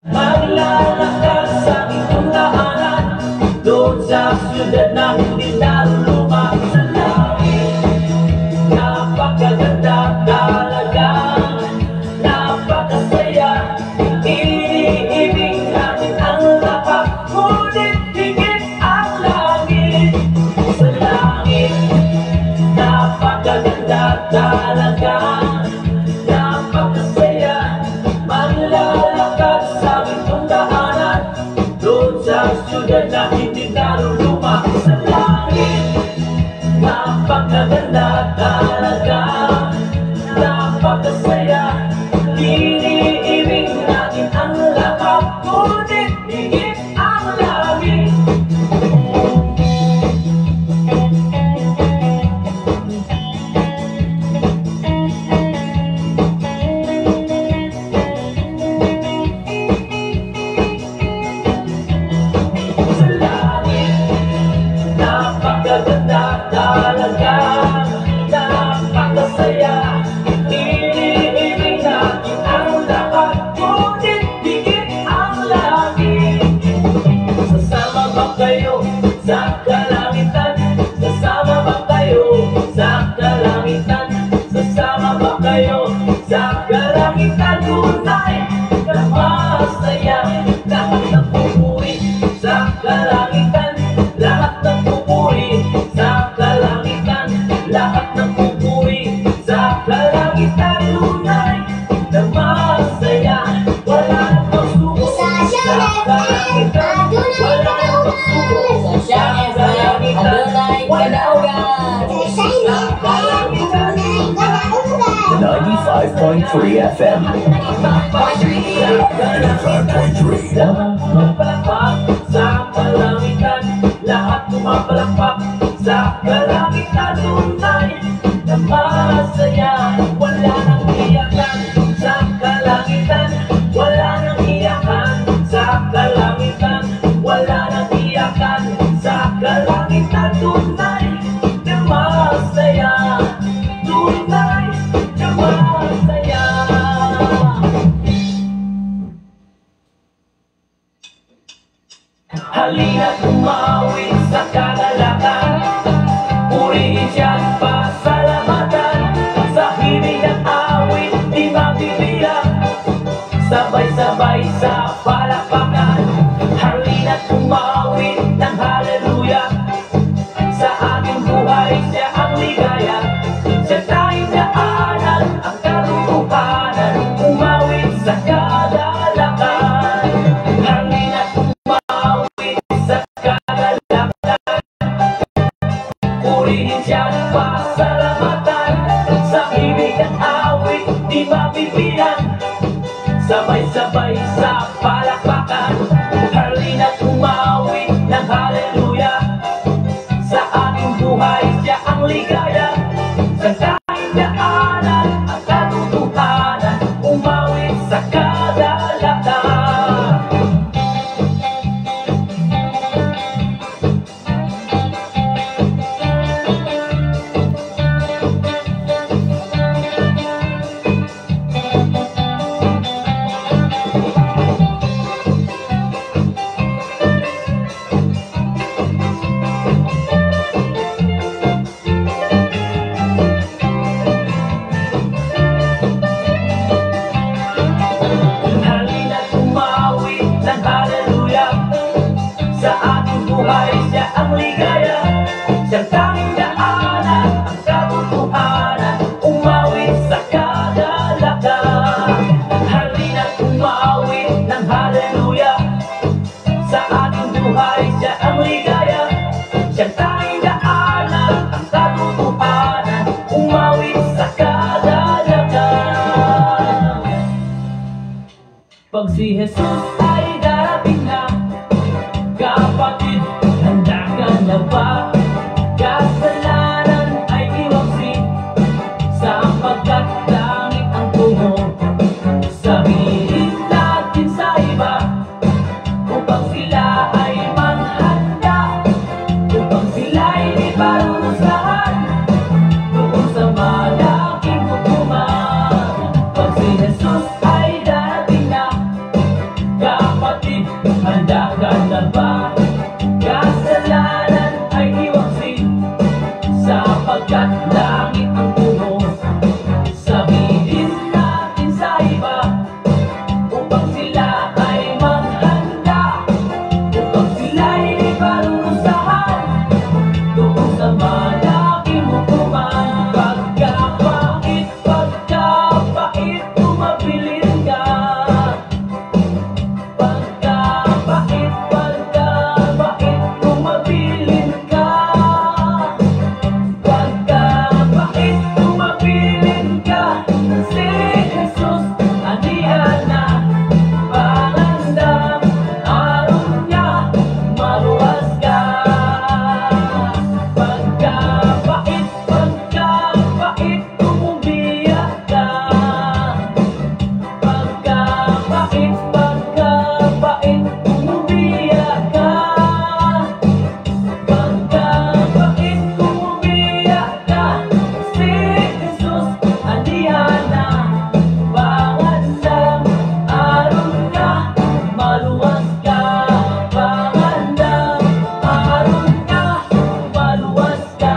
Maglalakad sa gintong daanan, doon sa siyudad na hindi naluluma. Sa langit, napakaganda talaga, napakasaya. Iniibig natin ang lahat, ngunit higit ang langit. Sa langit, napakaganda talaga, napakasaya. Maglalakad sa gintong daanan, doon sa siyudad na hindi naluluma. Sa langit, napakaganda talaga, napakasaya. Iniibig natin ang lahat, ngunit higit ang langit. Sa langit, napakaganda talaga, napakasaya. Iniibig natin ang lahat, ngunit higit ang langit. Sasama ba kayo sa kalangitan? Sasama ba kayo sa kalangitan? Sasama ba kayo sa kalangitan? Tunay na masaya, lahat ng pupuri sa kalangitan. Lahat ng pupuri sa kalangitan. Lahat ng pupuri sa kalangitan. Tunay na masaya, wala nang pagsuko Sa sa Shine FM, kalangitan. adunay Wala nang pagsuko kadaugan. Sa sa Shine FM, kalangitan. adunay Wala nang kadaugan. Sa pagsuko Shine sa FM, kalangitan. adunay kadaugan. 95.3 FM. 95.3. Lahat pumapalakpak sa kalangitan. Lahat pumapalakpak sa kalangitan. Tunay na masaya, wala nang iyakan sa kalangitan. Wala nang iyakan sa kalangitan. Wala nang iyakan sa kalangitan. Tunay na masaya, tunay na masaya. Halina, tumawid sa kagalakan, purihin siya at pasalamatan. Sa himig ng awit, di mabibilang, sabay-sabay sa palakpakan. Halina, tumawid ng hallelujah. Sa ating buhay, siya ang ligaya. Siya tayong daanan, ang katotohanan, umawit sa kagalakan. Halina, tumawid sa kagalakan, purihin siya at pasalamatan. Sa ibig ng awit, di mabibilang, sabay-sabay sa palakpakan. Halina, tumawid ng hallelujah. Sa ating buhay, siya ang ligaya. Sa tayong daanan, ang katotohanan, umawit sa kagalakan. Halina, tumawid ng hallelujah. Sa ating buhay, siya ang ligaya. Siyang tanging daanan, ang katotohanan, umawit sa kagalakan. Halina, tumawid ng hallelujah. Sa ating buhay, siya ang ligaya. Siyang tanging daanan, ang katotohanan, umawit sa kagalakan. Pag si Jesus ay darating na, kapatid, handa ka na ba? Kasalanan ay iwaksi, sapagkat langit ang tungo. Sabihin natin sa iba, upang sila ay maghanda, upang sila ay di parurusahan doon sa malaking hukuman. Pag si Jesus ay darating na, kapatid, Handa ka na ba? Kasalanan ay iwaksin, sapagkat langit ang puno. Sabihin natin sa iba upang sila ay maghanda, upang sila'y parurusahan doon sa malaking hukuman. Pagkapait, pagkapait, tumabilin ka. Pagkapait, pagkapait, tumabilin ka. Pagkapait, tumabilin ka. Si Jesus, anihan na, pangandam, aron niya, maluwas ka. Pagkapait, pagkapait, tumubiya ka. Pagkapait, pagkapait, tumubiya ka. Pagkapait, tumubiya ka. Si Jesus, anihan na, pangandam, aron ka, maluwas ka. Pangandam, aron ka, maluwas ka.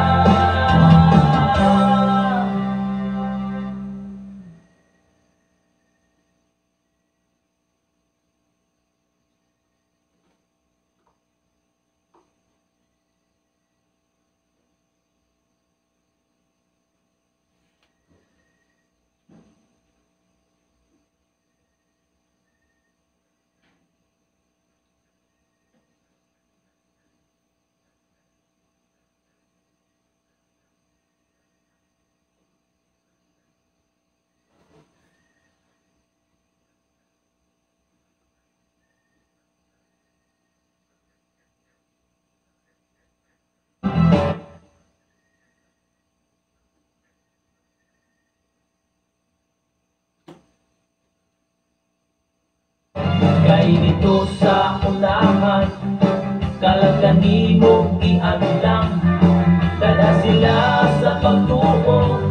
Kay dito sa unahan, kalagani mo iandam. Dala sila sa pagtuo,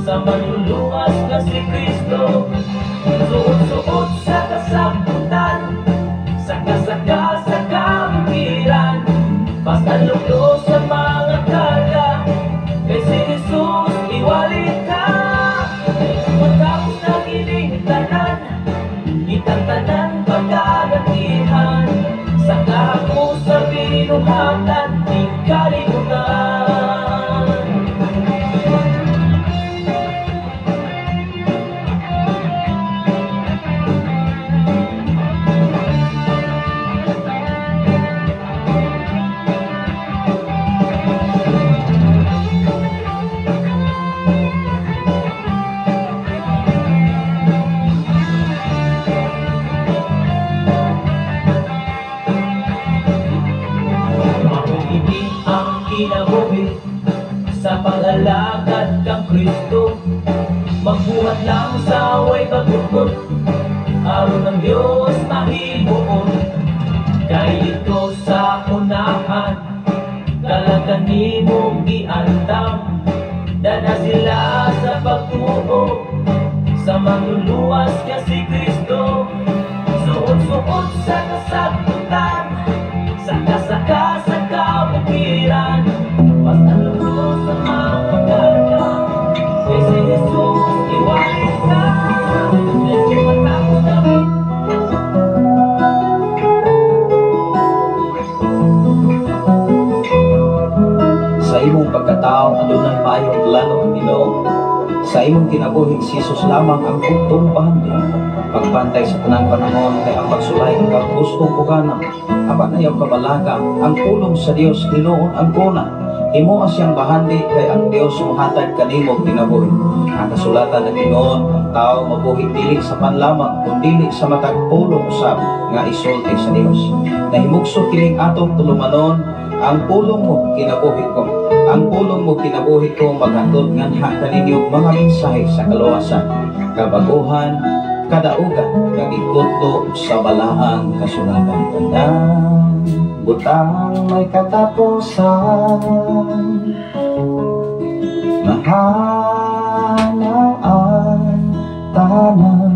sa manluluwas na si Kristo. Suot-suot sa kasabutan, saka-saka sa kabukiran. Basta luklo sa mga karga, kay si Jesus iwalit ka. Matapos na kining tanan, kitang tanan pagkagantihan. Saka ako sa binuhatan, di kalimutan. Mahuini ang kinabuhi sa pag-alagad kang Kristo. Magbuhat lang sa way pagbugot, aron ng Diyos mahimuon. Kay ito sa unahan, talaga nimong giandam. Dala sila sa pagtuo, sa manluluwas nga si Kristo. Suot-suot sa kasagutan, saka-saka sa kabukiran. Pasalubong sa mga karga, kay si Jesus iwalit ka. Medyo matapos na Sa imong pagkatao adunay maayong plano ang Ginoo. Sa imong kinabuhi si Jesus lamang ang bugtong bahandi. Pagbantay sa tanang panahon kay ang pagsulay ang gustong pugana. Apan ayaw kabalaka ang pulong sa Dios hinuon ang kuna. Himoa siyang bahandi kay ang Dios mohatag kanimo kinabuhi. Ang kasulatan ng Ginoo, ang tao mabuhi dili sa panlamang kundili sa matag pulong usab nga isulti sa Dios. Nahimugso kining atong tulumanon, ang pulong mo kinabuhi ko. Ang pulong mo kinabuhi ko maghatod nganha kaninyo mga mensahe sa kaluwasan, kabaguhan, kadaugan, kag ikutlo sa balaang kasulatan. Tanang butang may katapusan, mahal ang tanan.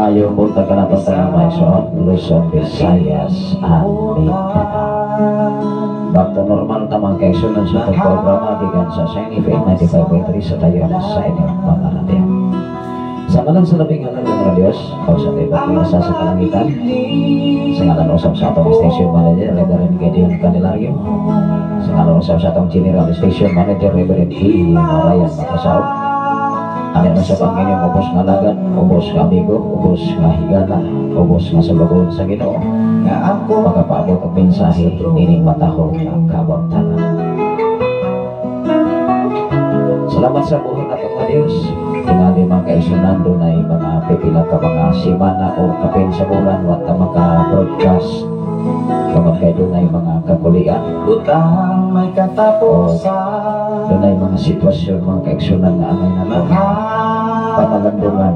Maayong buntag kanatong tanan, mga igsoon, Luzon, Visayas, and Mindanao. Back to normal ta, mga kaigsunan, sa atong programa gikan sa Shine FM 95.3 sa dayon sa inyong mga radyo. Sa ngalan sa labing halaga nga Diyos, o sa tibok sa kalangitan, sa ngalan usab sa atong station manager, Reverend Gideon Candelario, sa ngalan usab sa atong general station manager, Reverend E. Ryan Matasaw, ang sa Panginoon, ubos nga alagad, ubos nga amigo, ubos nga higala, ubos nga sulugoon sa Ginoo, makapaabot og mensahe nining matahong nga kabuntagan. Salamat sa buhi nato nga Dios. Tingali, mga kaigsunan, dunay mga pipila ka mga semana o kapin sa bulan wa ta maka-broadcast tungod kay dunay mga kakulian. Butang may katapusan. Dunay mga sitwasyon, mga kaigsunan, nga angay nato pamalandungan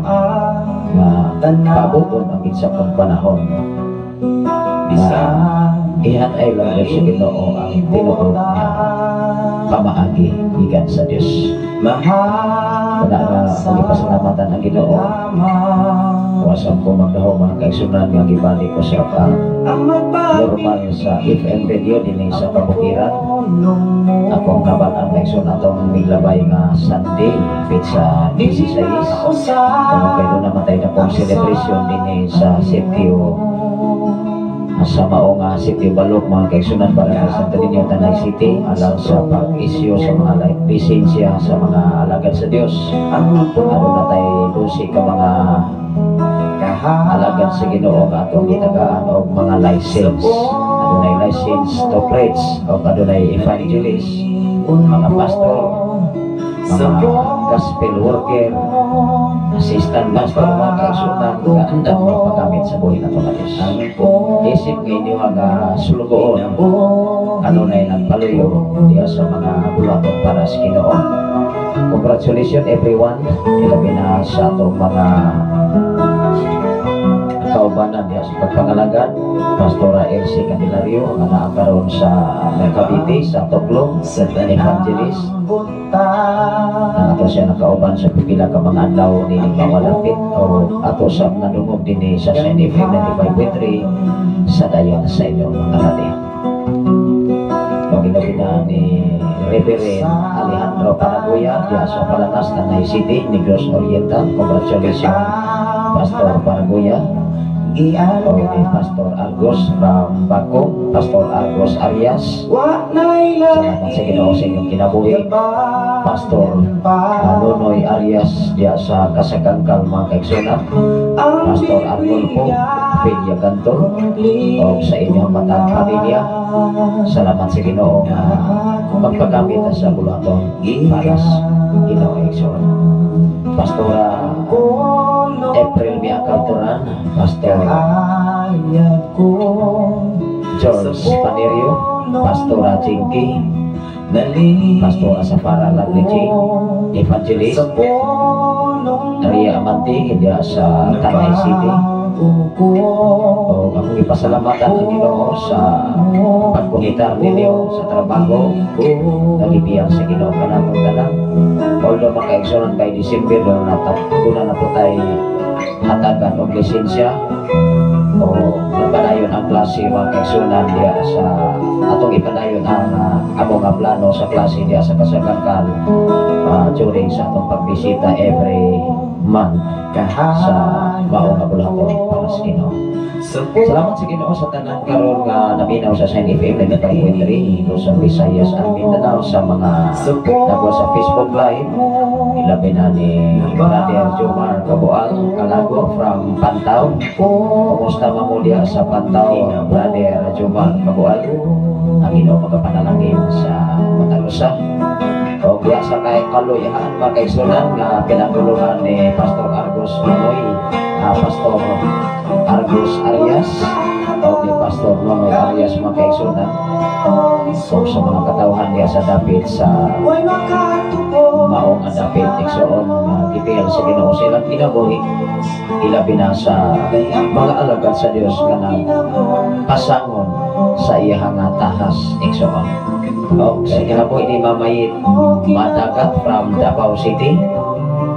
nga paaboton ang insakong panahon na ihanay lang sa Ginoo ang tinuod nga pamaagi gikan sa Dios. Wala nga akong ipasalamatan ang Ginoo. Wasam ko magdahom, mga kaigsunan, nga gibalik ko sa ang normal sa FM radio dinhi sa kabukiran. Akong kabal-an, mga atong miglabay nga Sunday, petsa 16. Tungod kay duna man tay dakong celebration dinhi sa sitio, sa mao nga sitio Balok, mga kaigsunan, Barangay Santo Niño, Tanay City, alang sa pag-issue sa mga lisensya sa mga alagad sa Dios. Aduna tay 12 ka mga alagad sa Ginoo nga atong gitagaan og mga license. Adunay license to preach o adunay evangelist, mga pastor, mga gospel worker, assistant pastor, mga kaigsunan nga andam magpagamit sa buhi nato nga Dios. Isip nga inyo nga sulugoon, kanunay nagpaluyo diya sa mga buluhaton para sa Ginoo. Congratulations, everyone, ilabi na sa atong mga kaubanan diya sa pagpangalagad, Pastora Elsie Candelario nga naa karon sa Cavite, sa Toclong, evangelist na ato siya nakauban sa pipila ka mga adlaw ni mawalapit o ato sa nadungog dinhi sa Shine FM 95.3 sa dayon sa inyong mga radyo. Pag na ni Reverend Alejandro Panaguya diya sa Palanas, Tanay City, Negros Oriental. Congratulations, Pastor Panaguya. O ni Pastor Argos from Bacong, Pastor Argos Arias. Salamat sa Ginoo sa inyong kinabuhi. Pastor Nonoy Arias diya sa Kasagangkal, mga kaigsunan. Pastor Arnolfo Peña Gantor o sa inyong matang pamilya. Salamat sa Ginoo nga magpagamit sa buluhaton para sa Ginoo, igsoon. Pastora April Mia Calteran, Pastor George Panerio, Pastora Jinky, Pastora Safara Laglichi, Evangelist Ria Amanti diya sa Tanay City. O akong ipasalamatan ang Ginoo sa pagkunitar ninyo sa trabaho. Nagibiyang sa Ginoo kanatong tanan. Although, mga kaigsunan, by December do na na po tay hatagan og lisensya o nagpadayon ang klase, mga kaigsunan, diya sa atong ipadayon ang amo nga plano sa klase diya sa Kasagangkal during sa atong pagbisita every month sa mao nga buluhaton para sa Ginoo. Salamat sa Ginoo sa tanan karon nga naminaw sa Shine FM 95.3 Luzon, Visayas and Mindanao, sa mga nagwa sa Facebook Live, ilabi na ni Brother Jomar Kabual Kalago from Pantao. Kumusta man mo diya sa Pantao, Brother Jomar Kabual? Ang Ginoo magapanalangin sa matalusa. O diya sa kay Kaluyahan, mga kaigsunan, nga pinagulungan ni Pastor Argos Nonoy, Pastor Argos Arias o ni Pastor Nonoy Arias, mga kaigsunan, o sa mga katawhan diya sa dapit sa maong nga dapit, igsoon, nga gipil sa Ginoo sa ilang kinabuhi, ilabi na sa mga alagad sa Dios nga nagpasangon sa iyang nga tahas, igsoon. O sa kinabuhi ni Mamayit Madagat from Davao City.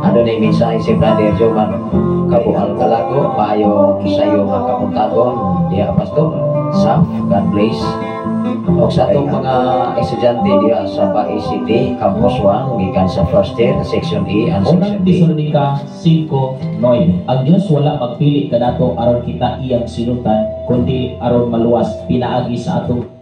Ano na yung mensahe si Brother Joman Kabual Kalago, maayong sayo nga kabuntagon diha, Pastor Saf, God bless. O sa atong mga estudyante diha sa Bai City, Campus 1, gikan sa first year, Section E and Unang Section D. Tesalonika 5:9. Ang Dios wala magpili kanato aron kita iyang silutan, kundi aron maluwas pinaagi sa atong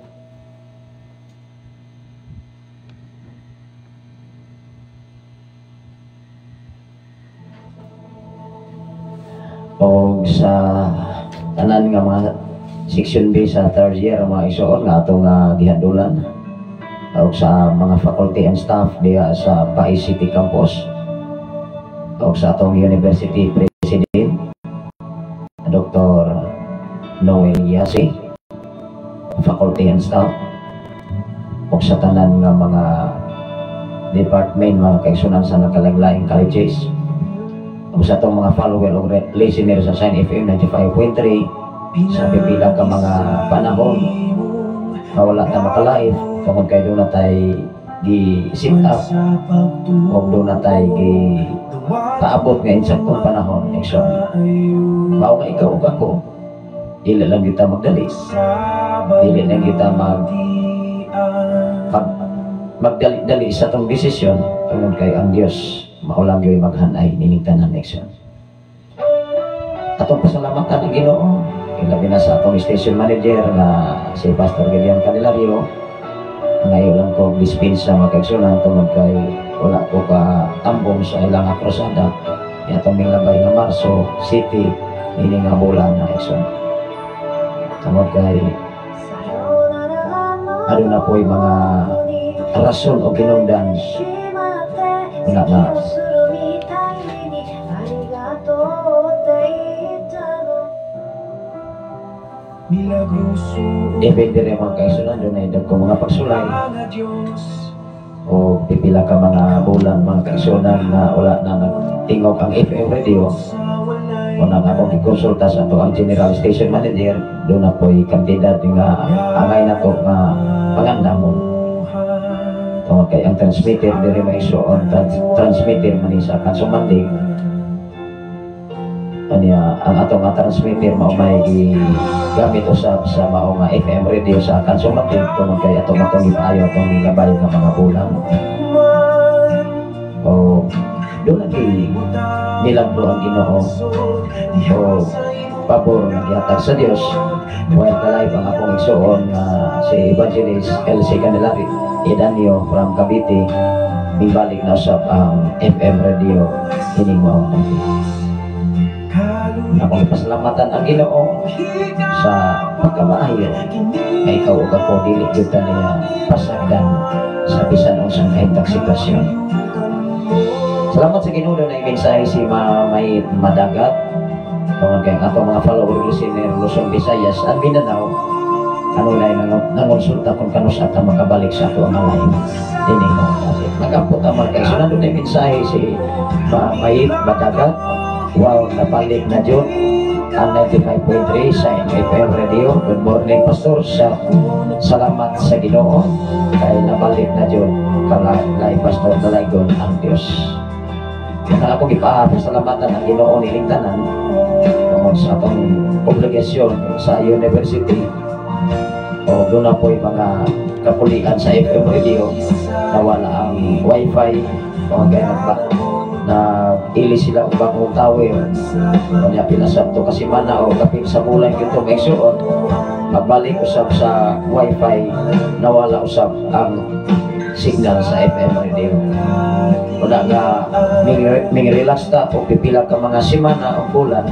O sa tanan nga mga Section B sa third year, mga igsoon nga atong gihandulan, o sa mga faculty and staff diha sa Bai City Campus, o sa atong University President Dr. Noel Yasi, faculty and staff, o sa tanan nga mga department, mga kaigsunan sa nagkalain-laing colleges, o sa atong mga follower o listener sa Sign FM 95.3 sa pipila ka mga panahon nga wala ta maka-live tungod kay doon na tay gi-sit up o doon na tay gi paabot nga insaktong panahon. Igsoon, mao nga ikaw ug ako, dili lang kita magdali, dili lang kita magdali-dali sa atong desisyon tungod kay ang Dios mao lang gyud maghanay nining tanan. Igsoon, atong pasalamatan ang Ginoo, ilabi na sa atong station manager nga si Pastor Gideon Candelario. Ngayon lang ko dispensa, mga kaigsunan, tungod kay wala ko ka tambong sa ilang krusada atong milabay nga Marso City ini nga bulan na, igsoon, tungod kay aduna po'y mga rason o kinungdan wala na. Even dire, mga kaigsunan, doon ay dagko mga pagsulay o pipila ka mga bulan, mga kaigsunan, na wala na nagtingog ang FM radio. Una nga akong gikonsulta sa ato ang general station manager, doon na po'y kantidad nga angay na to nga pangandamon tungod kay ang transmitter diri, maigsoon, transmitter man ni sa Kansumandig. Anya ang atong nga transmitter mao may gigamit usab sa mao nga FM radio sa Kansumandig tungod kay ato matong gipaayo atong gilabay nga mga bulan o doon lagi milagro ang Ginoo o pabor nga gihatag sa Dios. While ka-live ang akong igsuon nga si Evangelist LC Candelario Edanio from Cavite, mibalik na usab ang FM radio ining maong gabi. Akong ipasalamatan ang Ginoo sa pagkamaayo kay ikaw ug ako dili gyud ta niya pasagdan sa bisan unsang kahimtang sitwasyon. Salamat sa Ginoo na mensahe si May Madagat tungod kay ang atong mga follower, listener, Luzon, Visayas and Mindanao kanunay nangonsulta kung kanus ta makabalik sa ato ang live dinhi maong gabi. Nagampo ta, mga kaigsunan, doon ay mensahe si May Madagat. Wow, nabalik na jud ang 95.3 sa FM Radio. Good morning, Pastor. Sa salamat sa Ginoo kay nabalik na jud kay Pastor Dalaygon ang Dios. Kaya ako gipasalamatan ang Ginoo nining tanan tungod sa atong obligasyon sa university o doon na po'y mga kapulian sa FM radio, nawala ang wifi o kaya nagba na ili sila og bagong tower. Kanya pila sabto kasi mana o kapit sa bulan gyud igsuon, pagbalik usab sa wifi, nawala usab ang signal sa FM radio. Wala nga ming relax ta o pipila ka mga semana o bulan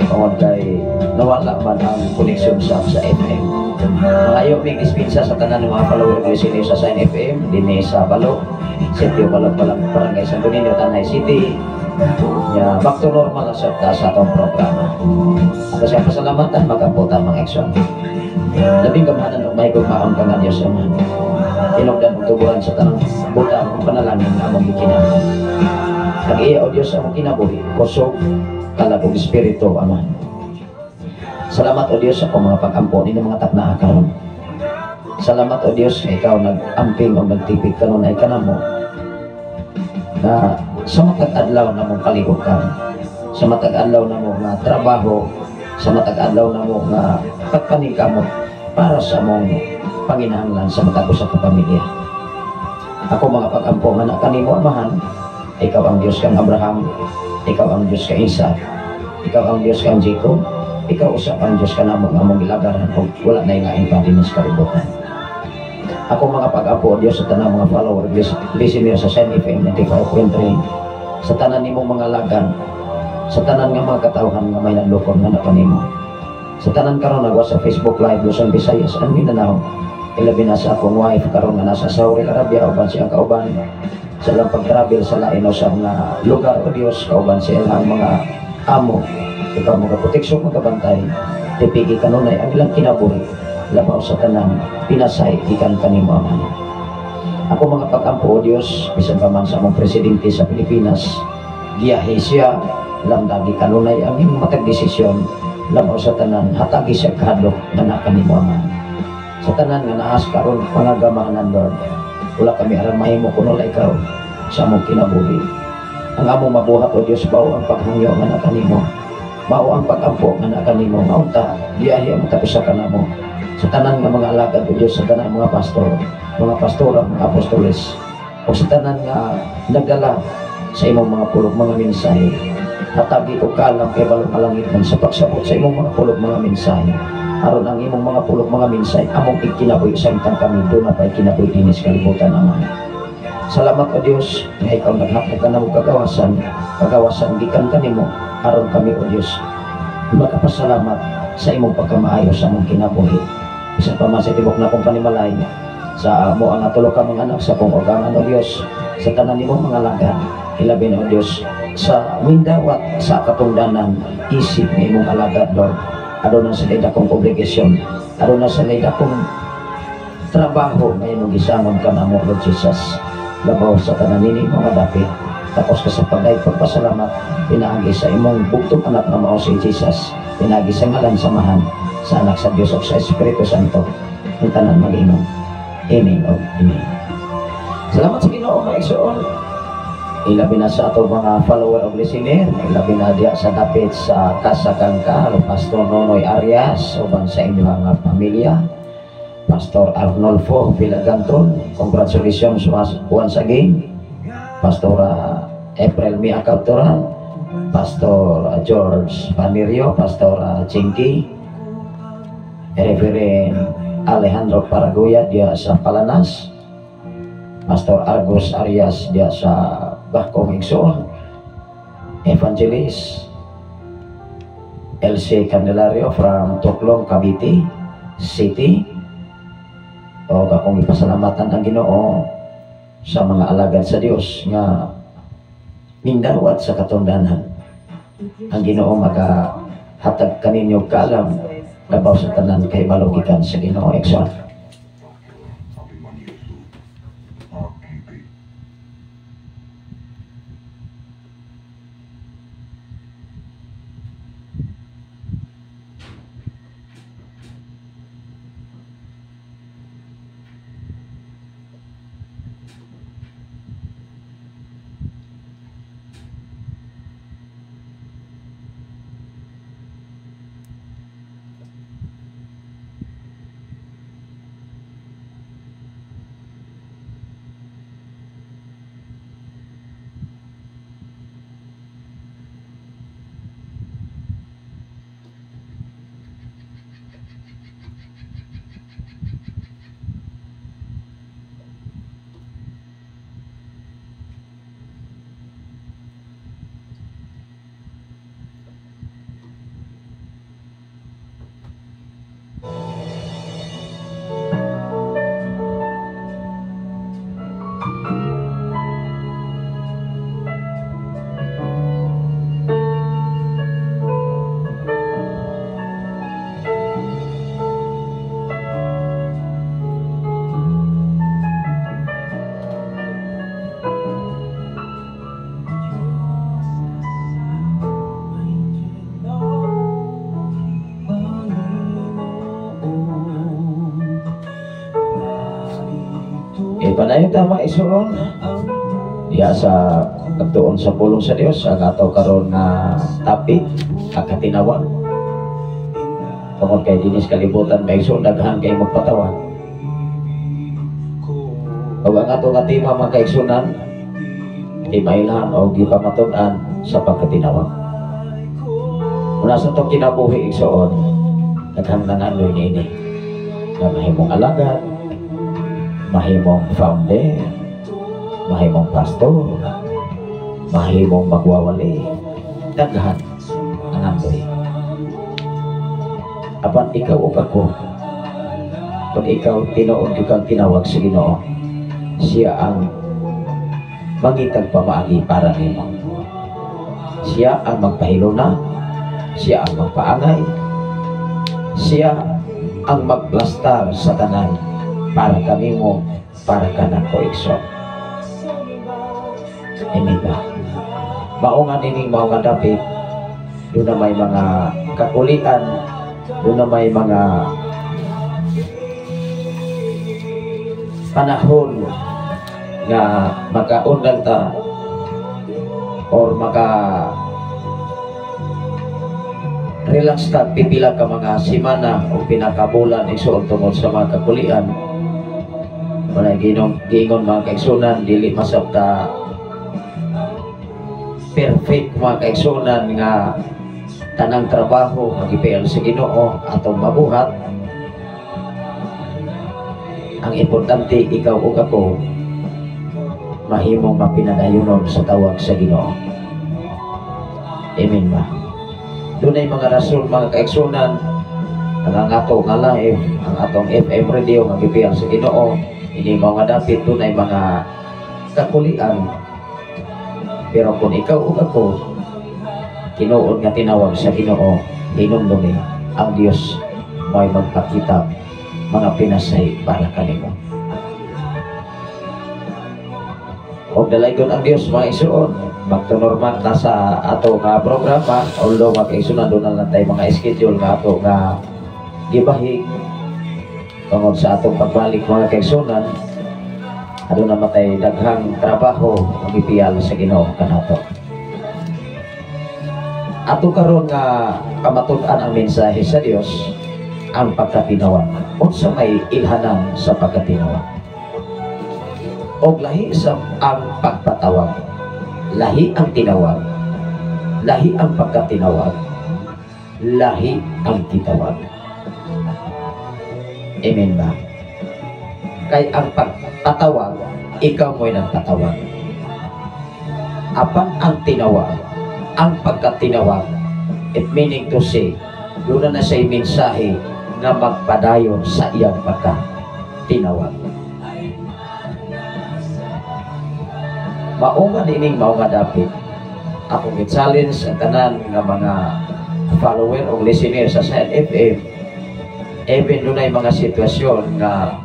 tungod kay nawala man ang connection sa FM. Mangayo mig dispensa sa tanan ng mga follower ng listener sa Sign FM dinhi sa Balo, Sitio Balo Palang, Barangay Santo Niño, Tanay City. Ya, back to normal na sa atong programa. At sa pasalamatan, magampo ta, mga igsoon. Labing gamhanan ug mahigugmaon ka nga Dios Ama. Tinugdan ug tuburan sa tanang butang ug panalangin nga among gikinahanglan. Nag-iya o Dios among kinabuhi, kusog, kalag ug espiritu, Ama. Salamat o Dios sa akong mga pag-ampo nini mga taknaa karon. Salamat o Dios nga ikaw nag-amping o nagtipig karon ay kanamo na sa matag adlaw na mong kalihukan. Sa matag adlaw namo nga trabaho, sa matag adlaw namo nga pagpaningkamot para sa among panginahanglan sa matag usa ka pamilya. Ako mga pag-ampo nga kanimo Amahan, ikaw ang Dios kang Abraham, ikaw ang Dios kang Isaac, ikaw ang Dios kang Jacob, ikaw usab ang Dios kanamo nga among gilagaran ug wala nay lain pa dinhi sa kalibutan. Ako mga pag-ampo, Dios, sa tanang mga follower, listener sa Shine FM 95.3, sa tanan nimong mga lagan, sa tanan nga mga katawhan nga may nanlukon nga nakanimo, sa tanan karon nagwa sa Facebook Live Luzon, Visayas and Mindanao, ilabi na sa akong wife karon nga nasa Saudi Arabia uban siyang kauban sa ilang pag-travel sa lain usab nga lugar. O Dios, kauban sa ilang mga amo, ikaw magaproteksyon, magabantay, tipigi kanunay ang ilang kinabuhi, labaw sa tanan pinasay gikan kanimo Amahan. Ako mga pag-ampo, O Dios, bisan pa man sa among presidente sa Pilipinas, giyahe siya, lamdagi kanunay ang imong matag desisyon, labaw sa tanan hatagi siya kahadlok nga naa kanimo Amahan. Sa tanan nga naas karon pangagamahanan, Lord, wala kami aran mahimo kun wala ikaw sa among kinabuhi. Ang among mabuhat, O Dios, mao ang paghangyo nga naa kanimo, mao ang pag-ampo nga naa kanimo, nga unta giyahe ang matag usa kanamo. Sa tanan nga mga alagad, O Dios, sa tanan mga pastor, mga pastora, mga apostoles, o sa tanan nga nagdala sa imong mga pulong mga mensahe, hatagi og kaalam kay balong kalangitan sa pagsabot sa imong mga pulong mga mensahe, aron ang imong mga pulong mga mensahe among ikinabuhi samtang kami duna pay kinabuhi dinhi sa kalibutan, Amahan. Salamat, O Dios, nga ikaw naghatag kanamo kagawasan, kagawasan gikan kanimo, aron kami, O Dios, makapasalamat sa imong pagkamaayo sa among kinabuhi. Bisan pa man sa tibok na akong panimalay, sa amo ang tulo ka mga anak sa akong ugangan, O Dios, sa tanan nimong mga alagad, ilabi na, O Dios, sa mindawat sa katungdanan isip nga imong alagad, Lord. Aduna sa dakong obligasyon, aduna sa dakong trabaho nga imong gisangon kanamo, Lord Jesus. Labaw sa tanan nini mga dapit, tapos ka sa pagay pagpasalamat pinaagi sa imong bugtong anak nga mao si Jesus, pinaagi sa ngalan sa Amahan, sa Anak, sa Dios ug sa Espiritu Santo, ang tanan mag-ingon. Amen o amen. Salamat sa Ginoo, mga igsoon. Ilabi na sa ato mga follower og listener, ilabi na diya sa dapit sa Casa Kangkal, Pastor Nonoy Arias uban sa inyong mga pamilya, Pastor Arnolfo Villaganton, congratulations once again, Pastor April Mia Capturan, Pastor George Panirio, Pastor Chinky, Reverend Alejandro Paraguya diya sa Palanas, Pastor Argos Arias diya sa Bakong Igsoon, Evangelist LC Candelario from Tuklong, Cavite City. O akong ipasalamatan ang Ginoo sa mga alagad sa Dios nga mindawat sa katungdanan. Ang Ginoo makahatag kaninyo kaalam labaw sa tanan kay gikan sa Ginoo. Igsoon. Panayon ta mga isuon. Diya sa pagtuon sa pulong sa Dios, ang ato karon nga topic, ang katinawag. Tungod kay dinis kalibutan, may igsoon, daghan kay magpatawag. Ug ang ato nga tema, mga kaigsunan, imailhan o gipamatud-an sa pagkatinawag. Muna sa itong kinabuhi, igsoon, daghang nangandoy niini nga mahimong alagad, mahimong founder, mahimong pastor, mahimong magwawali. Daghan ang andoy. Apan ikaw ug ako, kung ikaw tinuod gyud kang tinawag sa Ginoo, siya ang mangitag pamaagi para nimo. Siya ang magpahiluna, siya ang magpaangay, siya ang magplastar sa tanan para kanimo, para kanako, igsoon. Amen ba? Mao nga nining mao nga dapit, duna may mga kakulian, duna may mga panahon nga makaundang ta or maka relax ta pipila ka mga semana o pinakabulan, igsoon, tungod sa mga kakulian. Wala ginong giingon, mga kaigsunan, dili masabta perfect, mga kaigsunan, nga tanang trabaho magipial sa Ginoo atong mabuhat. Ang importante, ikaw ug ako mahimong mapinadayonon sa tawag sa Ginoo. Amen ba? Dunay mga rason, mga kaigsunan, ang ato nga live, ang atong FM radio nga gipiyal sa Ginoo, ini mga dapit dunay mga kakulian. Pero kung ikaw ug ako tinuod nga tinawag sa Ginoo, hinumdumi ang Dios mo'y magpakita mga pinasay para kanimo. Og dalaygon ang Dios, mga igsoon, back to normal ta sa ato nga programa, although mga kaigsunan doon na lang tayo mga schedule nga ato nga gibahig tungod sa atong pagbalik, mga kaigsunan, aduna man tay daghang trabaho magipiyal sa Ginoo kanato. Ato karon nga kamatud-an ang mensahe sa Dios, ang pagkatinawag. Unsa may ilhanan sa pagkatinawag? Og lahi sa ang pagpatawag. Lahi ang tinawag, lahi ang pagkatinawag, lahi ang titawag. Amen ba? Kay ang pagpatawag, ikaw mo'y nagpatawag. Apan ang tinawag, ang pagkatinawag, it meaning to say, doon na siya'y mensahe nga magpadayon sa iyang pagkatinawag. Mao nga niining mao nga dapit, akong i-challenge ang tanan nga mga follower o listener sa Sign FM, even dunay mga sitwasyon nga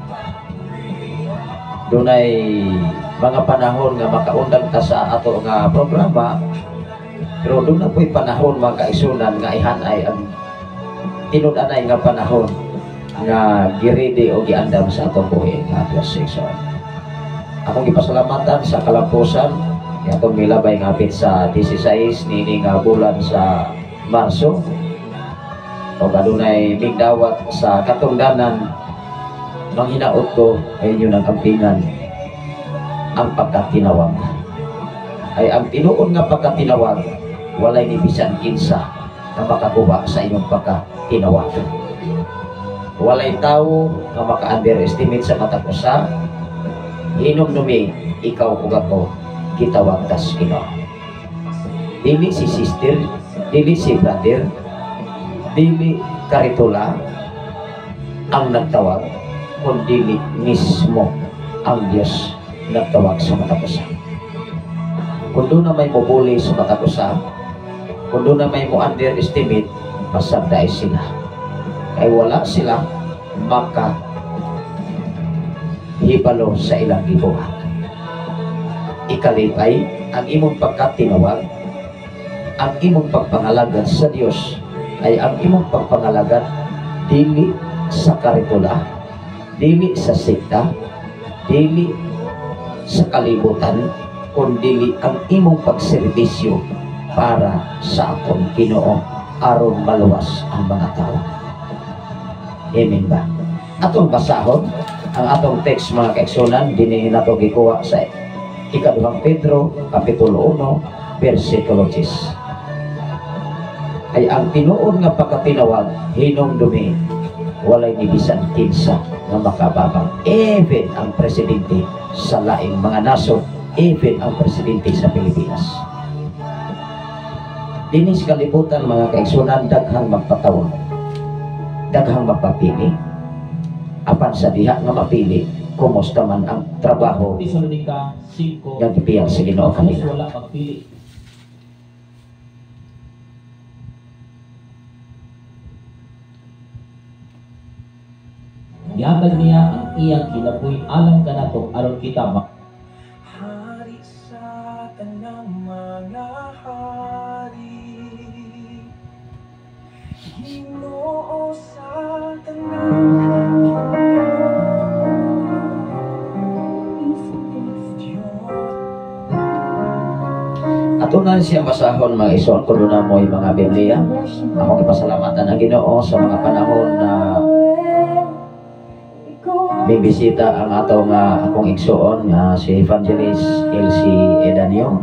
dunay mga panahon nga makaundang ta sa ato nga programa, pero doon na po'y panahon, mga kaigsunan, nga ihanay ang tinud-anay nga panahon nga girede o giandam sa atong buhi nga Diyos, igsoon. Akong gipasalamatan sa kalampusan atong milabay nga hapit sa 16 niini nga bulan sa Marso, o adunay migdawat sa katungdanan, manghinaot ko ay inyo ng ampingan ang pagkatinawag. Ay ang tinuod nga pagkatinawag, walay ni bisan kinsa na makakuha sa inyong pagkatinawag. Walay tao nga maka-underestimate sa matag usa. Hinumdumi, ikaw ug ako gitawag tas Ginoo. Dili si sister, dili si brother, dili karitula ang nagtawag, kundi mismo ang Diyos nagtawag sa matag usa. Kung doon na may mubuli sa matag usa, kung doon na may mo-underestimate, masabday sila. Kay wala sila maka hibalo sa ilang gibuhat. Ikalipay ang imong pagkatinawag, ang imong pagpangalagad sa Dios ay ang imong pagpangalagad dili sa karitula, dili sa sekta, dili sa kalibutan, kundili ang imong pagserbisyo para sa atong Ginoo aron maluwas ang mga tao. Amen ba? Atong basahon ang atong text mga kaigsunan, dinhi nato gikuha sa Ikaduhang Pedro kapitulo 1 bersikulo 10. Ay ang tinuod nga pagkatinawag hinumdumi walay ni bisan kinsa nga makababag, even ang presidente sa laing mga nasod, even ang presidente sa Pilipinas. Dinhi sa kalibutan mga kaigsunan, daghang magpatawag, daghang magpapili. Apan sa diha nga mapili, kumusta man ang trabaho Tesalonica 5 nga gipiyang sa Ginoo Ang Diyos kanila. wala magpili. Gihatag niya ang iyang kinabuhi alang kanato aron kita Hari sa tanang mga hari, Ginoo sa tanang Diyos. Ato na siya basahon mga isuon kuno na mo'y mga Biblia. Ako gipasalamatan ang Ginoo sa mga panahon na bibisita ang atong akong igsuon nga si Evangelist LC Edanio.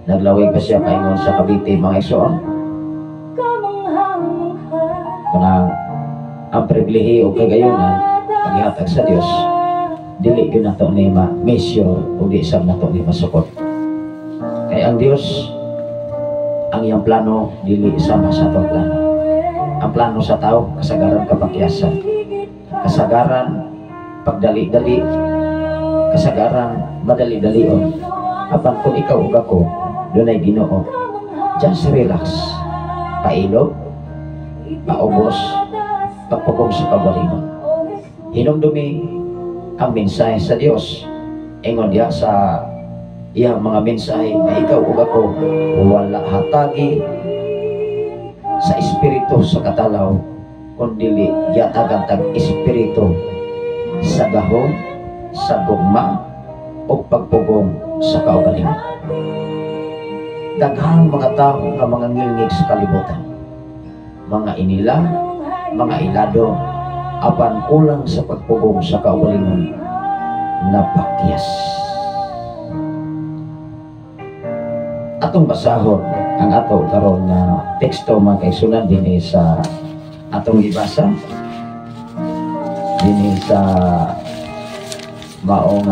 Naglawig pa siya paingon sa Cavite mga igsuon. Kanang ang pribilehiyo kay gayunan paghihatag sa Dios, dili gyud nato ni ma-measure o di sab nato ni masukot. Kay ang Dios, ang iyang plano dili sama sa atong plano. Ang plano sa tao kasagaran kapakyasan, kasagaran pagdali-dali, kasagaran madali-dalion. Apan kung ikaw ug ako dunay Ginoo, just relax, pailog, paubos, pagpugong sa kaugalingon. Hinumdumi ang mensahe sa Dios. Ingon diha sa iyang mga mensahe na ikaw ug ako wala hatagi sa espiritu sa katalaw, kundili giatagan tag espiritu sa gahom, sa gugma o pagpugong sa kaugalingon. Daghang mga tao nga mga ngilngig sa kalibutan, mga inila, mga ilado, apan kulang sa pagpugong sa kaugalingon, napakyas. Atong basahon ang ato karon nga teksto mga kaigsunan dinhi sa atong gibasa dinhi sa maong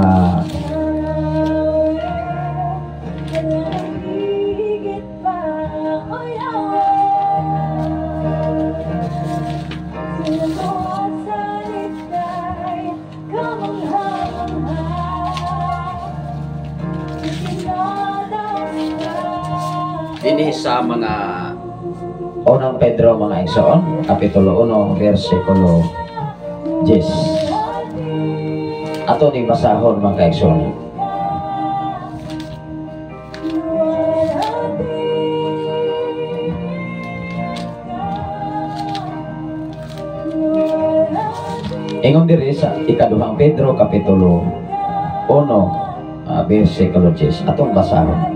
dinhi sa mga unang Pedro mga igsoon, kapitulo 1 bersikulo 10. Ato ni basahon mga igsoon. Ingon diri sa ikaduhang Pedro kapitulo 1 bersikulo 10. Atong basahon.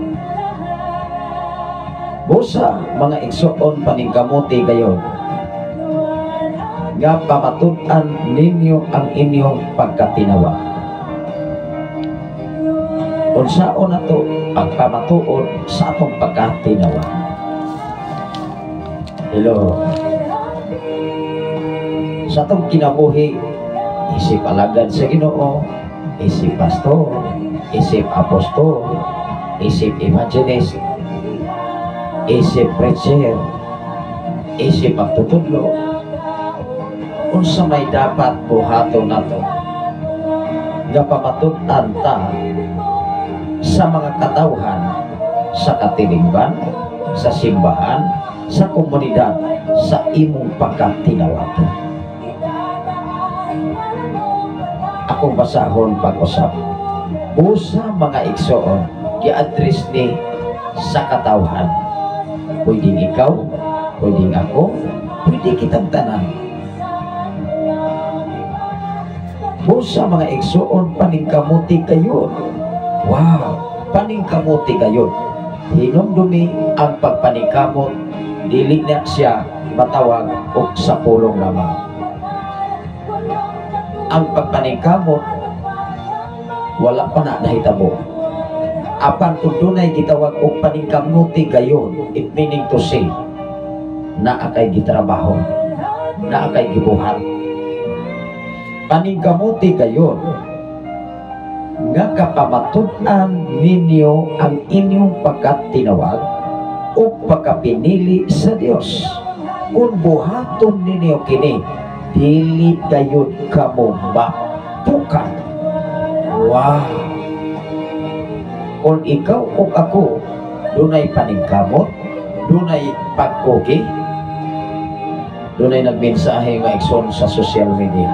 Busa mga igsoon paningkamuti kayo nga pamatud-an ninyo ang inyong pagkatinawag. Unsaon nato ang pamatuod sa atong pagkatinawag? Hello. Sa atong kinabuhi, isip alagad sa Ginoo, isip pastor, isip apostol, isip evangelist, isip preacher, isip pagtutudlo, unsa may dapat buhaton nato nga pamatud-an ta sa mga katawhan sa katilingban, sa simbahan, sa komunidad, sa imong pagkatinawag. Akong basahon pag-usap. Busa mga igsoon, gi-address ni sa katawhan. Pwedeng ikaw, pwedeng ako, pwede kitang tanan. Busa mga igsoon, paningkamuti kayo. Wow! Paningkamuti gayon. Hinumdumi, ang pagpaningkamot dili na siya matawag og sa pulong lamang. Ang pagpaningkamot, wala pa na nahitabo. Apan kung dunay gitawag og paningkamuti gayon, it meaning to say, naa kay gitrabaho, naa kay gibuhat. Paningkamuti gayon nga kapamatud-an ninyo ang inyong pagkatinawag o pagkapinili sa Dios. Kung buhaton ninyo kini, dili gayud kamo mapukaw. Wow! Kung ikaw o ako dunay paningkamot, dunay pagkugi, dunay nagmensahe nga, igsoon, sa social media.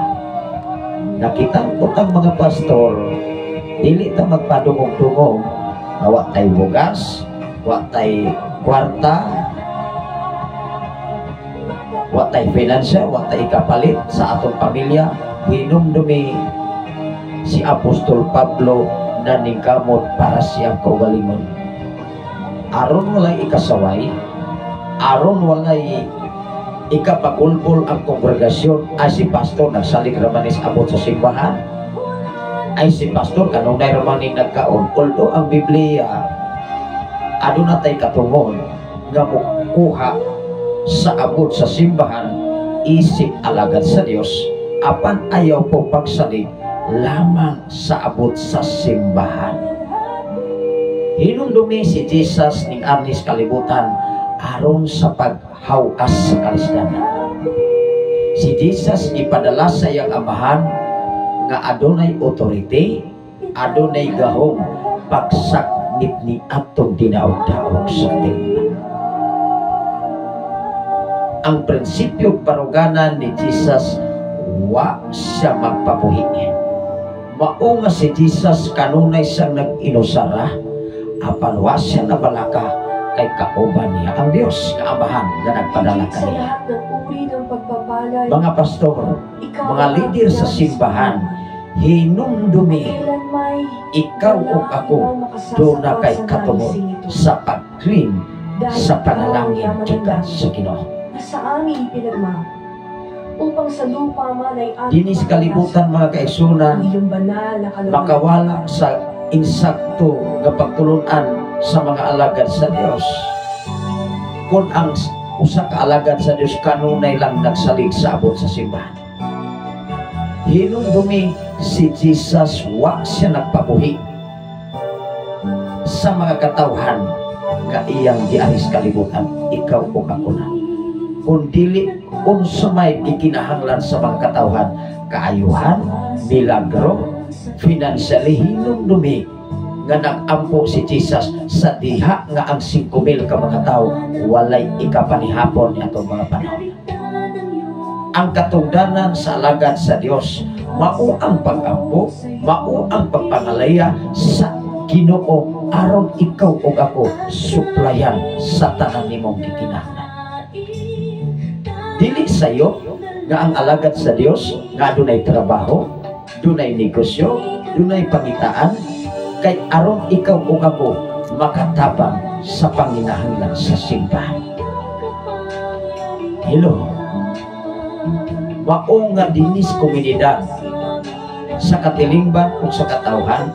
Nakita ko ang mga pastor, dili ta magpadungog-dungog nga wa tay bugas, wa tay kwarta, wa tay finansya, wa tay kapalit sa atong pamilya. Hinumdumi, si Apostol Pablo naningkamot para siyang kaugalingon. Aron walay ikasaway, aron walay ikapagulbol ang kongregasyon, "Ay, si pastor nagsalig raman is abot sa simbahan. Ay, si pastor kanunay raman ning nagkaon." Although ang Biblia, aduna tay katungod nga mukuha sa abot sa simbahan isip alagad sa Dios, apan ayaw po pagsalig lamang sa abot sa simbahan. Hinumdumi, si Jesus ning arnis kalibutan aron sa paghawas sa kalisdanan. Si Jesus ipadala sa iyang Amahan nga adunay authority, adunay gahom pagsaknit ni atong dinaog-daog sa tingnan. Ang prinsipyo baruganan ni Jesus, wa siya magpapuhi. Mao nga si Jesus kanunay siyang nag-inusara, apan wa siya nabalaka kay kauban niya ang Dios nga Amahan nga nagpadala Higit sa kaniya. Lahat ng uri ng pagpapala, Mga pastor, ikaw mga ang leader sa nais simbahan, hinumdumi, Kailanmay, ikaw wala ug ako ang ibang duna kay makasasakal sa katungod naising ito. Sa pag-claim Dahil sa ikaw ang panalangin yaman ng gikan langit sa Ginoo. na sa amin ipinagma, upang sa lupa man ay aming Dinis kalibutan, mga kaigsunan, ang iyong banal na kalooban. Makawala sa insakto nga pagtulunan sa mga alagad sa Dios. Kung ang usa ka alagad sa Dios kanunay lang nagsalig sa abot sa simbahan. Hinumdumi, si Jesus wa siya nagpabuhi sa mga katawhan nga iyang giaris kalibutan, ikaw o ako na. Kung dili unsa may gikinahanglan sa mga katawhan, kaayuhan, milagro, financially, hinumdumi nga nag-ampo si Jesus sa diha nga ang 5,000 ka mga tao walay ikapanihapon ni atong mga panahon. Ang katungdanan sa alagad sa Dios mao ang pag-ampo, mao ang pagpangalaya sa Ginoo aron ikaw ug ako suplayan sa tanan nimong gikinahanglan. Dili sayo nga ang alagad sa Dios nga adunay trabaho, dunay negosyo, dunay pangitaan, kay aron ikaw ug ako makatabang sa panginahanglan sa simbahan. Hello. Mao nga dinis komunidad sa katilingban ug sa katawhan,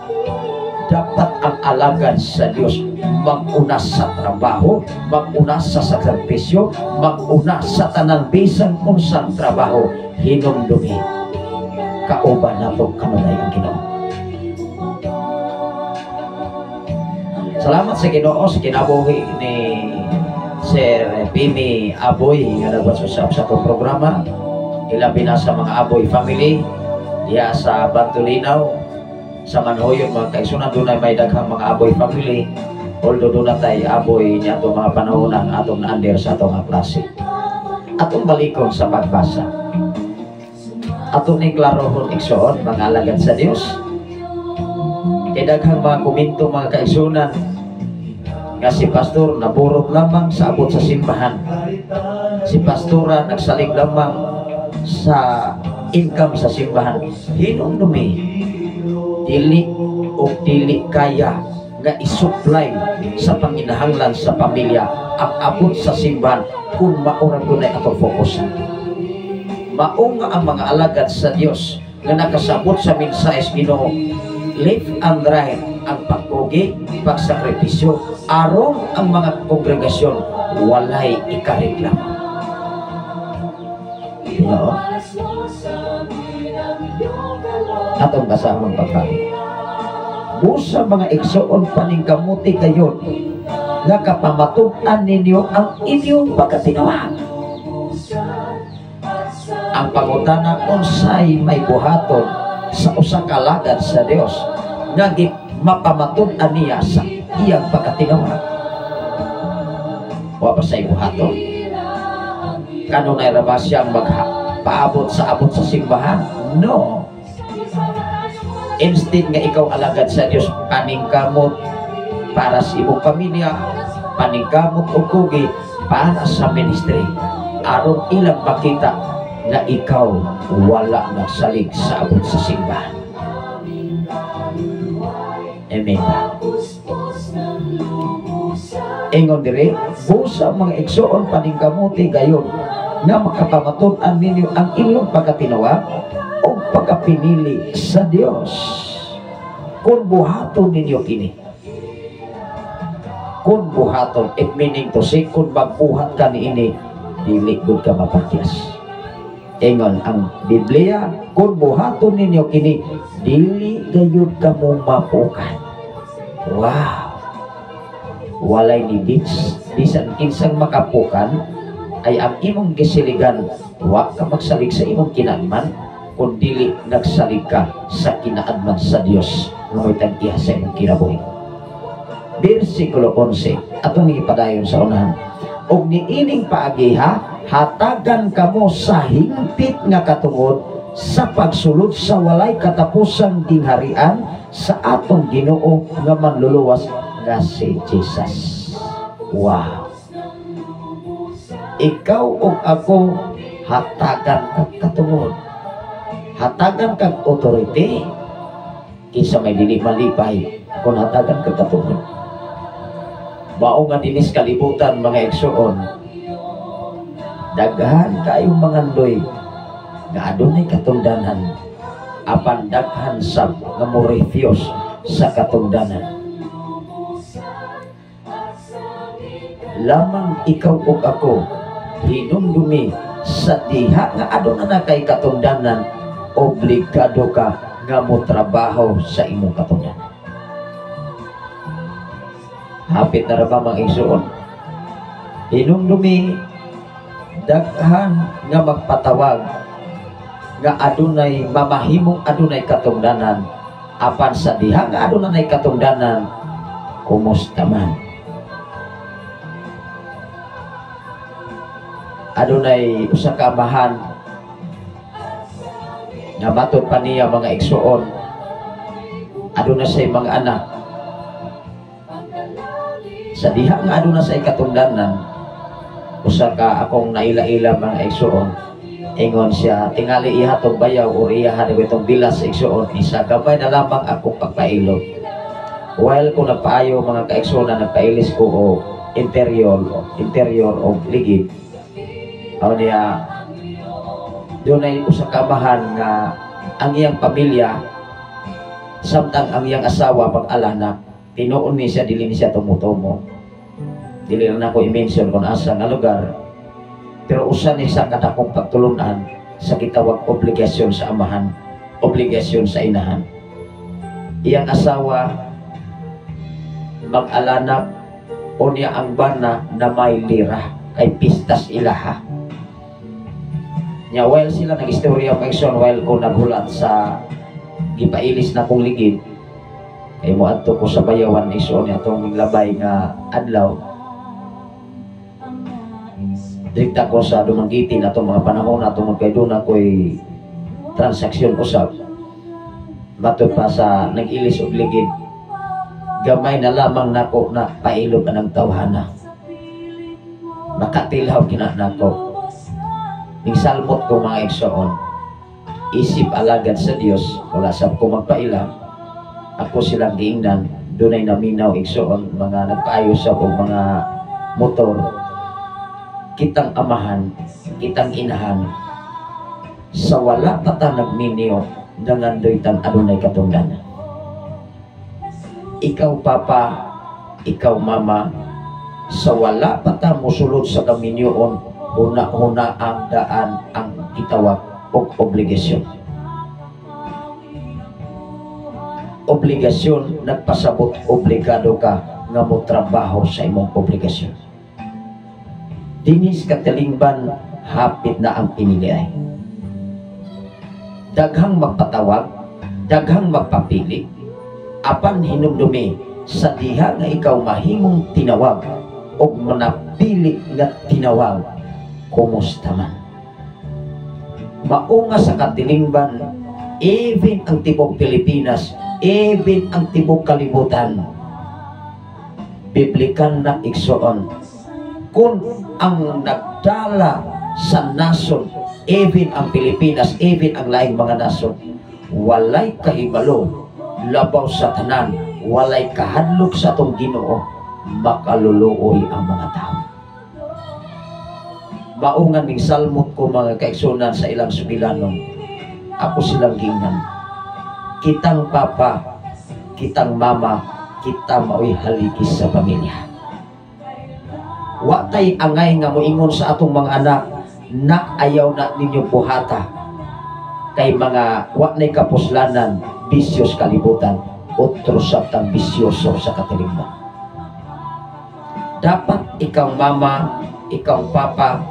dapat ang alagad sa Dios maguna sa trabaho, maguna sa sakripisyo, maguna sa tanang bisan unsang trabaho. Hinumdumi, kauban nato kanunay ang Ginoo. Salamat sa Ginoo sa kinabuhi ni Sir Pimi Aboy nga nagpasusap sa atong programa. Ilabi na sa mga Aboy family diha sa Bantulinaw, sa Manhoyon, mga kaigsunan, dunay may daghang mga Aboy family. Although doon na tay Aboy niya atong mga panahon ang atong naandir sa atong mga klase. Atong balikon sa pagbasa. Atong ning klarohon, igsoon, mga alagad sa Dios. Kay daghang mga komento, mga kaigsunan, nga si pastor naburot lamang sa abot sa simbahan. Si pastora nagsalig lamang sa income sa simbahan. Hinumdumi, dili o dili kaya nga isupply sa panginahanglan sa pamilya ang abot sa simbahan kung mao ra gud atong focus. Mao nga ang mga alagad sa Dios nga nakasabot sa mensahe sa Ginoo, left and right ang pagkugi, pagsakripisyo, aron ang mga kongregasyon walay ikareklamo. Ginoo, atong basahon pagkain. Busa, mga igsoon, paningkamuti kayo nga kapamatud-an ninyo ang inyong pagkatinawag. Ang pangutana, unsay may buhaton sa usa ka alagad sa Dios nga mapamatud-an niya sa iyang pagkatinawag? Wa pa say buhaton. Kanunay ra ba siyang magpaabot sa abot sa simbahan? No. Instead nga ikaw alagad sa Dios, paningkamot para sa imong pamilya, paningkamot o kugi para sa ministry, aron ilang makita na ikaw wala nagsalig sa abot sa simbahan. Amen ba? Ingon dire, busa, mga igsoon, paningkamuti gayon nga makapamatud-an ninyo ang inyong pagkatinawag o pagkapinili sa Dios. Kung buhaton ninyo kini, kung buhaton, it meaning to say, kung magbuhat ka niini, dili gud ka mapakyas. Ingon ang Biblia, kung buhaton ninyo kini, dili gayud kamo mapukan. Wow! Walay ni bits, bisan kinsang makapukan, ay ang imong gisiligan, wa ka magsalig sa imong kinaadman, kung dili nagsalig ka sa kinaadman sa Dios nga may tag-iya sa imong kinabuhi. Versikulo 11, atong ipadayon sa unahan. "Og niining paagiha, hatagan kamo sa hingpit nga katungod sa pagsulod sa walay katapusang gingharian sa atong Ginoo nga manluluwas nga si Jesus." Wow. Ikaw ug ako, hatagan kag katungod. Hatagan kag authority. Kinsa may dili malipay kung hatagan kag katungod? Mao nga dinis kalibutan, mga igsoon, daghan kayong mga andoy nga adunay katungdanan, apan daghan sab nga mo refuse sa katungdanan. Lamang ikaw ug ako, hinumdumi sa diha nga aduna na kay katungdanan, obligado ka nga mo trabaho sa imong katungdanan. Hapit na ra ba, mga igsoon? Hinumdumi, daghan nga magpatawag nga adunay mamahimong adunay katungdanan, apan sa diha nga adunay katungdanan, kumusta man? Adunay usa ka amahan nga matod pa niya, mga igsoon, aduna say mga anak. Sa diha nga aduna say katungdanan, usa ka akong naila-ila, mga igsoon, ingon siya, tingali iha tong bayaw o iya itong bilas, igsoon, isa gamay na lamang akong pagpailog. While ko nagpaayo, mga kaigsoon, na nagpailis ko o interior o ligid. Aw niya, dunay usa ka amahan nga ang iyang pamilya, samtang ang iyang asawa mag-alanak, tinuon ni siya, dili ni siya tumutumo. Dili lang nako i-mention kung asa nga lugar, pero usa ni sa kadakong pagtulunan sa gitawag obligasyon sa amahan, obligasyon sa inahan. Iyang asawa mag-alanak, unya ang bana na may lira kay pistas ilaha. Nya while sila nag-istorya, mga igsoon, while ko naghulat sa gipailis na kong ligid, kay moadto ko sa bayawan, igsoon, atong labay nga adlaw. Direkta ko sa Dumanguiti na itong mga panahon na tungod kay doon ako'y transaksyon usab. Matod pa sa nag-ilis og ligid, gamay na lamang nako na pailog anang tawhana. Makatilhaw kina nako. Ning salmot ko, mga igsoon, isip alagad sa Dios, wala sab ko magpaila, ako silang giingnan, Dunay naminaw, igsoon, mga nagpaayos sa og mga motor. Kitang amahan, kitang inahan, sa wala pa ta nagminyo, nangandoy tang adunay katungdanan. Ikaw papa, ikaw mama, sa wala pa ta mosulod sa kaminyoon, huna-huna ang daan ang gitawag og obligasyon. Obligasyon nagpasabot obligado ka nga motrabaho sa imong obligasyon. Dinis katilingban, hapit na ang piniliay. Daghang magpatawag, daghang magpapili, apan hinumdumi sa diha nga ikaw mahimong tinawag og manapili nga tinawag, kumusta man. Mao nga sa katilingban, even ang tibok Pilipinas, even ang tibok kalibutan, biblikan na, igsoon, kung ang nagdala sa nasod, even ang Pilipinas, even ang laing mga nasod, walay kahibalo labaw sa tanan, walay kahadlok sa atong Ginoo, makaluluoy ang mga tao. Mao nga ning salmot ko, mga kaigsunan, sa ilang sugilanon, ako silang gingan. Kitang papa, kitang mama, kita mao'y haligi sa pamilya. Wa tay angay nga moingon sa atong mga anak na ayaw na ninyo buhata kay mga wa nay kapuslanan, bisyos kalibutan, otro sa tang bisyoso sa katilingban. Dapat ikaw mama, ikaw papa,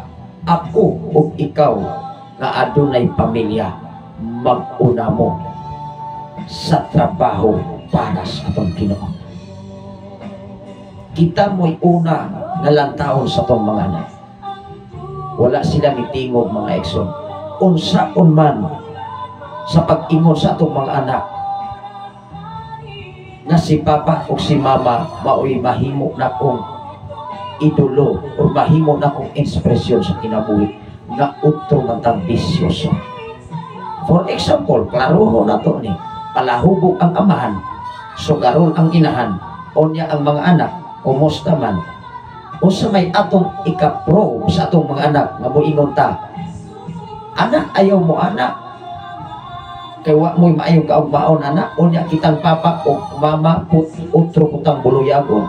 ako ug ikaw nga adunay pamilya, mag-una mo sa trabaho para sa atong Ginoo. Kita mo'y una nga lantawon sa atong mga anak. Wala sila nitingog, mga igsoon. Unsaon man sa pag-ingon sa atong mga anak nga si papa o si mama mao'y mahimo na kong idolo o mahimo na kong inspirasyon sa kinabuhi nga utro man tang bisyoso. For example, klaroho na to ni, palahubog ang amahan, sugarol ang inahan, unya ang mga anak, kumusta man. Unsa may atong ikapro sa atong mga anak nga moingon ta, anak, ayaw mo anak, kay wa mo'y maayong kaugmaon anak, unya kitang papa o mama put utro kutang buluyagon.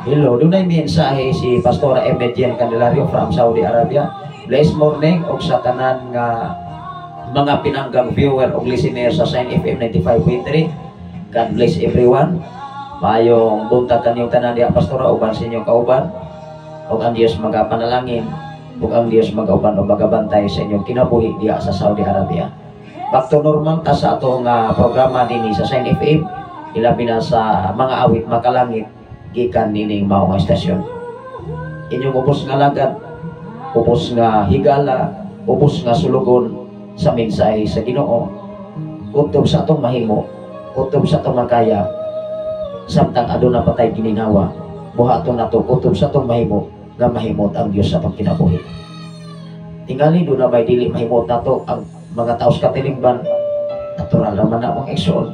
Hello, dunay mensahe si Pastora Emedian Candelario from Saudi Arabia. Blessed morning og sa tanan nga mga pinanggang viewer og listener sa Sign FM 95.3. God bless everyone. Maayong buntag kaninyong tanan diha, Pastora, uban sa inyong kauban. Ug ang Dios magapanalangin ug ang Dios magauban o magabantay sa inyong kinabuhi diha sa Saudi Arabia. Back to normal ta sa atong programa dinhi sa Sign FM, ilabi na sa mga awit makalangit gikan nining mao nga istasyon. Inyong ubos nga lagad, ubos nga higala, ubos nga sulugon sa mensahe sa Ginoo. Kutob sa atong mahimo, kutob sa atong makaya, samtang aduna pa tay gininhawa, buhaton nato kutob sa atong mahimo nga mahimot ang Dios sa atong kinabuhi. Tingali doon na may dili mahimot nato ang mga taos katilingban, natural naman na ang igsoon.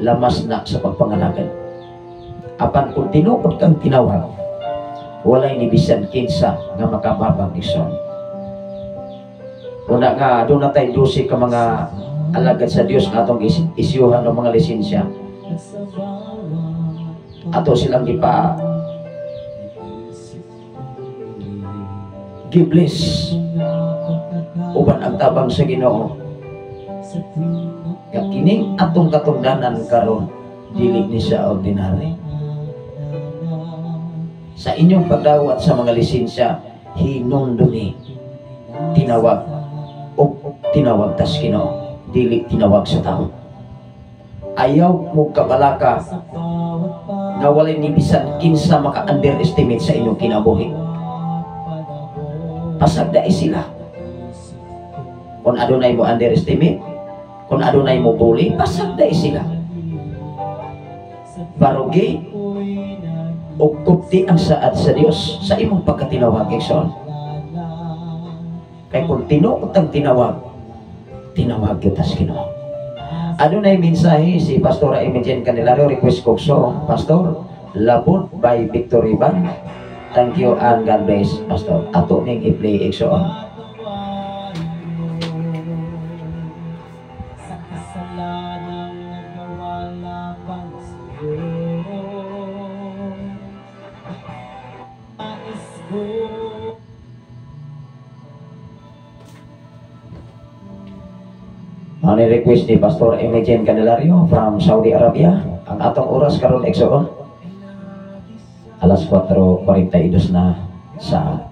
Lamas na sa pagpangalagad. Apan kung tinuod kang tinawag, walay ni bisan kinsa nga makababag igsoon. Una nga doon na tayo 12 ka mga alagad sa Dios nga atong isyuhan ng mga lisensya. Ato silang gipa gibless uban ang tabang sa Ginoo. Nga kining atong katungdanan karon dili ni siya ordinary. Sa inyong pagdawat sa mga lisensya, hinumdumi tinawag o tinawag tas Ginoo, dili tinawag sa tao. Ayaw mo kabalaka nga walay ni bisan kinsa maka-underestimate sa inyong kinabuhi. Pasagdai sila. Kung adunay mo underestimate, kung adunay mo bully, pasagdai sila. Barugi o kupti ang saad sa Dios sa imong pagkatinawag, igsoon. Kay kung tinuod ang tinawag, Tinawag kita sa Ginoo. Adunay mensahe si Pastora Imogen Candelario, request ko song, Pastor, Labot by Victory Band. Thank you and God bless, Pastor. Ato ning i-play, igsoon. Sa kasalanang nagawa laban sa'yo, nais ko. Ang request ni Pastor Imogen Candelario from Saudi Arabia. Ang atong oras karon, igsoon, alas 4:42 na sa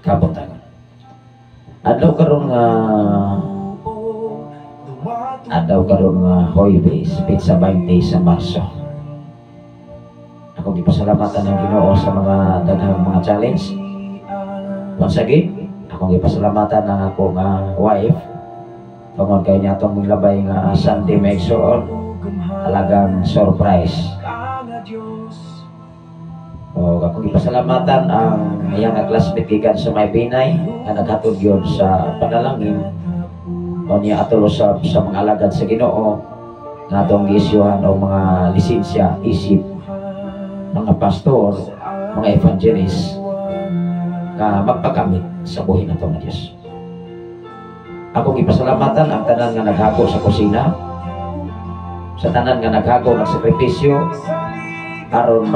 kabuntagon. Adlaw karon nga Huwebes, petsa 20 sa Marso. Ako gipasalamatan ang Ginoo sa mga daghang mga challenge. Once again, akong gipasalamatan ang ako nga wife tungod kay niya atong maglabay nga Sunday, mga igsoon, talagang surprise. O akong gipasalamatan ang iyang nga classmate gikan sa may Binay nga naghatod yun sa panalangin o niya atol usab sa mga alagad sa Ginoo nga atong giisyuhan og mga lisensya isip mga pastor, mga evangelist nga magpakamit sa buhi nato nga Dios. Akong gipasalamatan ang tanan nga naghago sa kusina, sa tanan nga naghago nagsakripisyo aron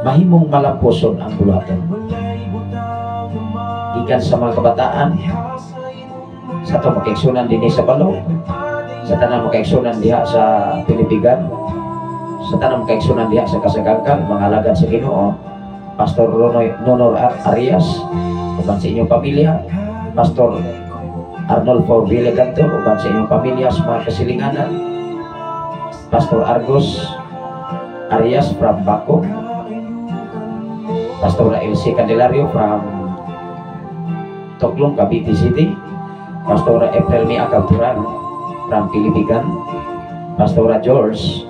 mahimong malampuson ang buluhaton. Gikan sa mga kabataan, sa atong makaigsunan dinhi sa Balo, sa tanan makaigsunan diha sa Pilipigan, sa tanan makaigsunan diha sa Kasagangkan, mga alagad sa Ginoo, Pastor Ronoy Nonor Arias, uban sa inyong pamilya, Pastor Arnolfo Villagantor, uban sa inyong pamilya, sa mga kasilinganan, Pastor Argos Arias from Baco, Pastor Elsie Candelario from Toklong, Cavite City, Pastor April Mia Cabduran from Pilipigan, Pastora George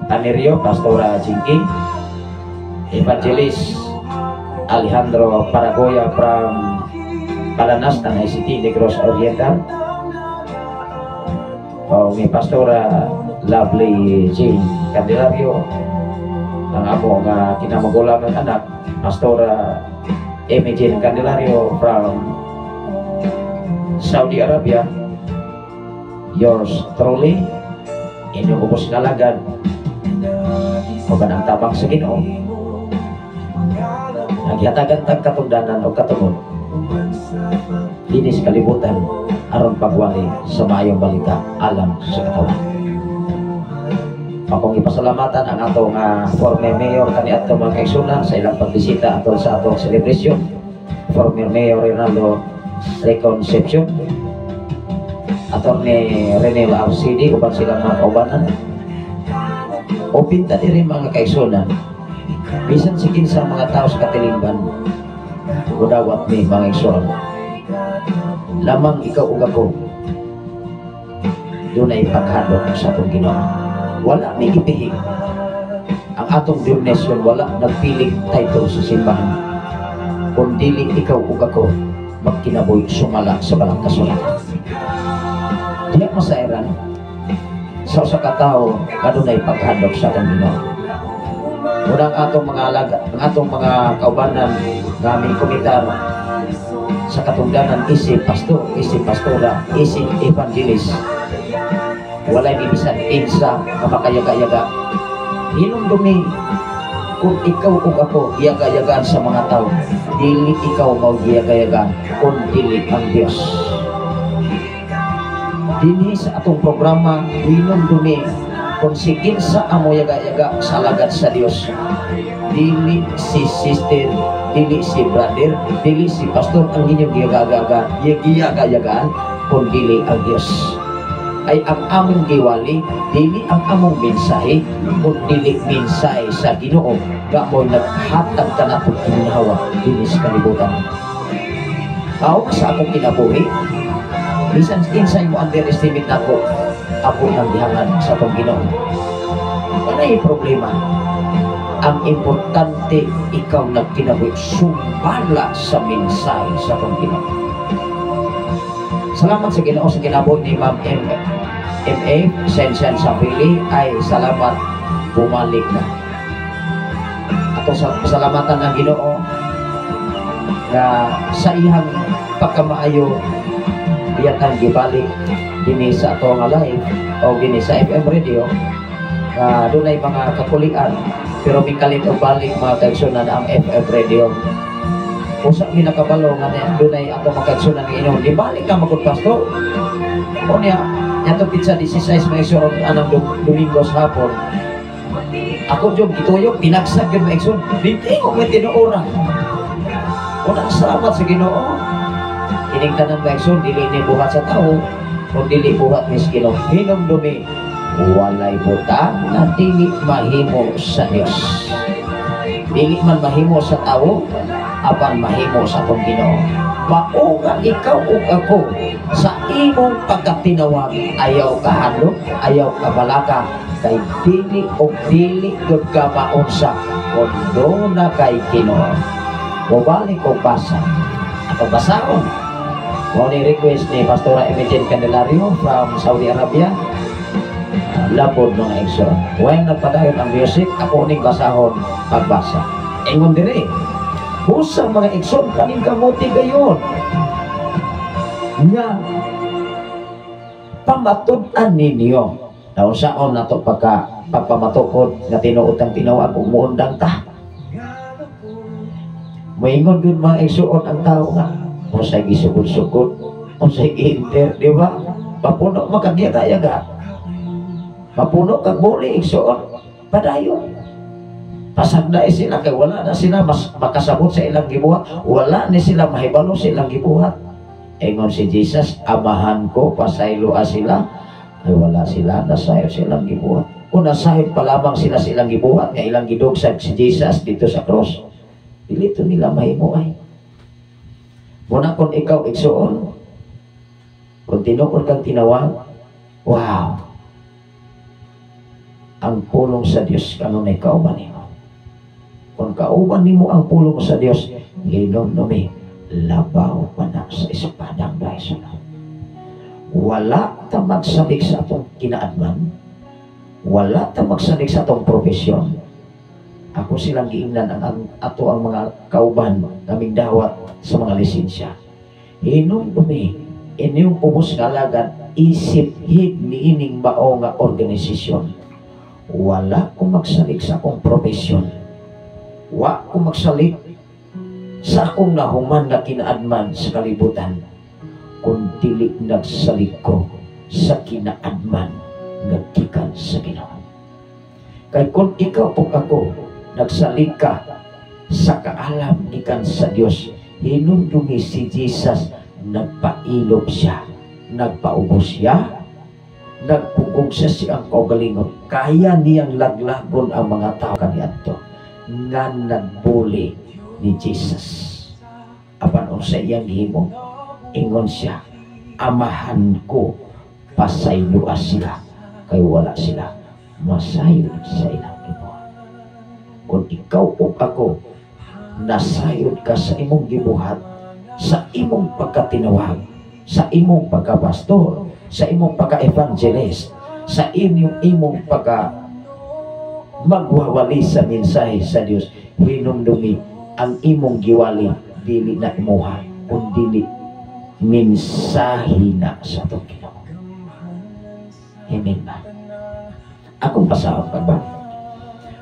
Tanirio, Pastora Jinky, Evangelist Alejandro Paragoya from Palanas, Tanay City, Negros Oriental, o ni Pastora Lovely Jean Candelario, ang amo nga kinamagulang ng anak, Pastora Amy Jean Candelario from Saudi Arabia, yours truly, inyong ubos nga alagad, uban ang tabang sa Ginoo, naghihatagan tag katungdanan o katungod dinis kalibutan aron pagwali sa maayong balita alang sa katawan. Akong ipasalamatan ang atong former mayor kaniadto, mga kaigsunan, sa ilang pagbisita atol sa atong celebration, former Mayor Ronaldo Reconcepcion, Attorney Rene Arcidi, uban silang mga kaubanan. Open ta diri, mga kaigsunan, bisan si kinsa mga tao sa katilingban, mudawat ni, mga igsoon. Lamang ikaw ug ako dunay paghadlok sa atong Ginoo. Wala may gipihig ang atong denomination, wala nagpilig title sa simbahan, kung dili ikaw ug ako magkinabuhi sumala sa balang kasulatan. Diya masairan sa usa ka tawo adunay paghadlok sa atong Ginoo. Unang atong mga alaga, ang atong mga kaubanan nga komitar sa katungdanan isip pastor, isip pastora, isip evangelist, walay bibisan kinsa nga makayaga-yaga. Hinumdumi, kung ikaw ug ako giyaga-yagaan sa mga tao, dili ikaw mao giyaga-yagaan kun dili ang Dios. Dinhi sa atong programa, hinumdumi, kung si kinsa ang moyaga-yaga sa alagad sa Dios, dili si sister, dili si brother, dili si pastor ang inyong giyagayagaan, kun dili ang Dios. Ay ang among giwali, dili ang among mensahe, kun dili mensahe sa Ginoo nga mo'y naghatag kanatong ginhawa dinhi sa kalibutan. Tao sa akong kinabuhi, bisan kinsay mo underestimate nako, ako nang gihangan sa atong Ginoo. Walay problema. Ang importante, ikaw nagkinabuhi sumbala sa mensahe sa atong Ginoo. Sa Salamat sa Ginoo sa kinabuhi ni Ma'am M MA Sensen Safili ay salamat, bumalik na. Ato sa pasalamatan ang Ginoo nga sa iyang pagkamaayo iyang gibalik dinhi sa ato nga live o dinhi sa FM radio nga dunay mga kakulian, pero mikalit og balik, mga kaigsunan, ang FM radio. Usa mi nakabalo nga dunay ato mga kaigsunan nga ingon, "Dibalik ka magud, pastor." Unya yato pitsa 16, mga igsoon, anang Domingo sa hapon, ako jud gituyok, pinagsag gyud, mga igsoon, ditingog may tinuora. Unang salamat sa Ginoo. Kining tanan, mga igsoon, dili ni buhat sa tao kung dili buhat ni Ginoo. Hinumdumi, walay butang nga dili mahimo sa Dios. Dili man mahimo sa tao, apan mahimo sa atong Ginoo. Mao nga ikaw ug ako sa imong pagkatinawag, ayaw kahadlok, ayaw kabalaka, kay dili og dili gud ka maunsa kung duna kay Ginoo. Mubalik og basa. Ako basahon. Mao ni request ni Pastora Imogen Candelario from Saudi Arabia. Labod, mga igsoon. When nagpadayon ang music, ako ning basahon pagbasa. Ingon dire, busa, mga igsoon, paningkamuti gayon nga pamatud-an ninyo. Naunsaon nato pagka pagpamatukod nga tinuod ang tinawag ug muundang ta? Moingon gyud, mga igsuon, ang tao nga unsay gisugod-sugod, unsay giinter, di ba? Mapuno makagyaga-yaga. Mapuno kag buli, igsuon, padayon. Pasagda sila kay wala na sila mas makasabot sa ilang gibuhat, wala ni sila mahibalo sa ilang gibuhat. Ingon si Jesus, "Amahan ko, pasayloa sila kay wala sila nasayod sa ilang gibuhat." Kung nasayod pa lamang sila sa ilang gibuhat nga ilang gidugsag si Jesus dito sa cross, dili to nila mahimo ay. Muna kung ikaw, igsuon, kung tinuod kang tinawag, wow, ang pulong sa Dios kanunay kauban nimo. Kung kauban nimo ang pulong sa Dios, hinumdumi, labaw pa na sa espadang daison. Wala ta magsalig sa atong kinaadman, wala ta magsalig sa atong profesyon. Ako silang giingnan ang ato ang mga kauban naming dawat sa mga lisensya. Hinumdumi, inyong ubos nga alagad isip head niining mao nga organisasyon. Wala ko magsalig sa akong profesyon. Wa ko magsalig sa akong nahuman na kinaadman sa kalibutan. Kung dili nagsalig ko sa kinaadman nga gikan sa Ginoo. Kay kung ikaw ug ako nagsalig ka sa kaalam gikan sa Dios, hinumdumi, si Jesus nagpailob siya, nagpaubos siya, nagpugong siya siyang kaugalingon. Kaya niyang laglagon ang mga tao kaniadto nga nagbuli ni Jesus. Apan unsa iyang gihimo? Ingon siya, "Amahan ko, pasayloa sila kay wala sila masayod sa ilang gibuhat." Kung ikaw o ako nasayod ka sa imong gibuhat, sa imong pagkatinawag, sa imong pagkapastor, sa imong pagka-evangelist, sa inyong imong pagka magwawali sa mensahe sa Dios, hinumdumi, ang imong giwali dili na imuha kun dili mensahe na sa atong Ginoo. Amen ba? Akong pasahon pa ba?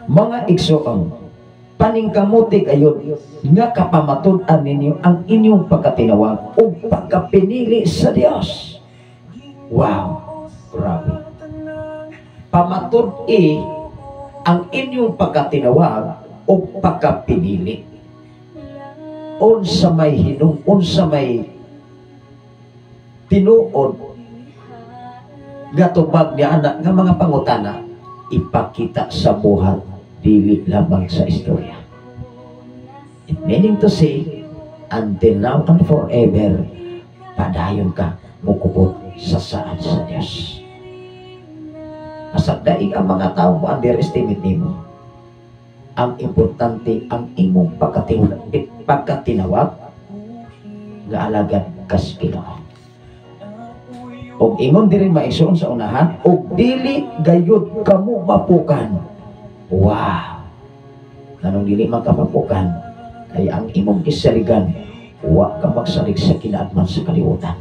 Mga igsoon, paningkamuti kayo nga kapamatud-an ninyo ang inyong pagkatinawag o pagkapinili sa Dios. Wow, grabe. Pamatud-i ang inyong pagkatinawag o pagkapinili. Unsa may hinung, unsa may tinuod nga tubag niya anak nga mga pangutana, ipakita sa buhat, dili lamang sa istorya. It meaning to say, until now and forever, padayon ka mukupot sa saad sa Diyos. Masagdaig ang mga tao mo underestimate nimo. Ang importante, ang imong pagkatinawag, pagkatinawag nga alagad kas Ginoo. Og ingon diri, maigsoon, sa unahan, og dili gayud kamo mapukan. Wow! Nganong dili man ka mapukan? Kay ang imong gisaligan, wa ka magsalig sa kinaadman sa kalibutan.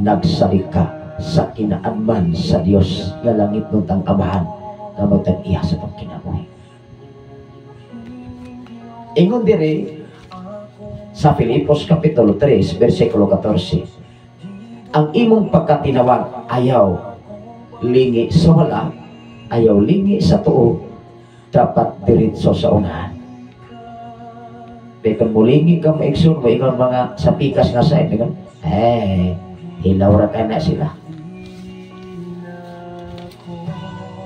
Nagsalig ka sa kinaadman sa Dios nga langit tang Amahan nga magtag-iya sa pagkinabuhi. Ingon diri sa Filipos Kapitulo 3, versikulo 14, ang imong pagkatinawag ayaw lingi sa wala, ayaw lingi sa tuo, dapat diretso sa unahan. Kaya kung mulingi ka, maigsoon, moingon mga sa pikas nga sa ingon, eh, hilaw ra ka na sila.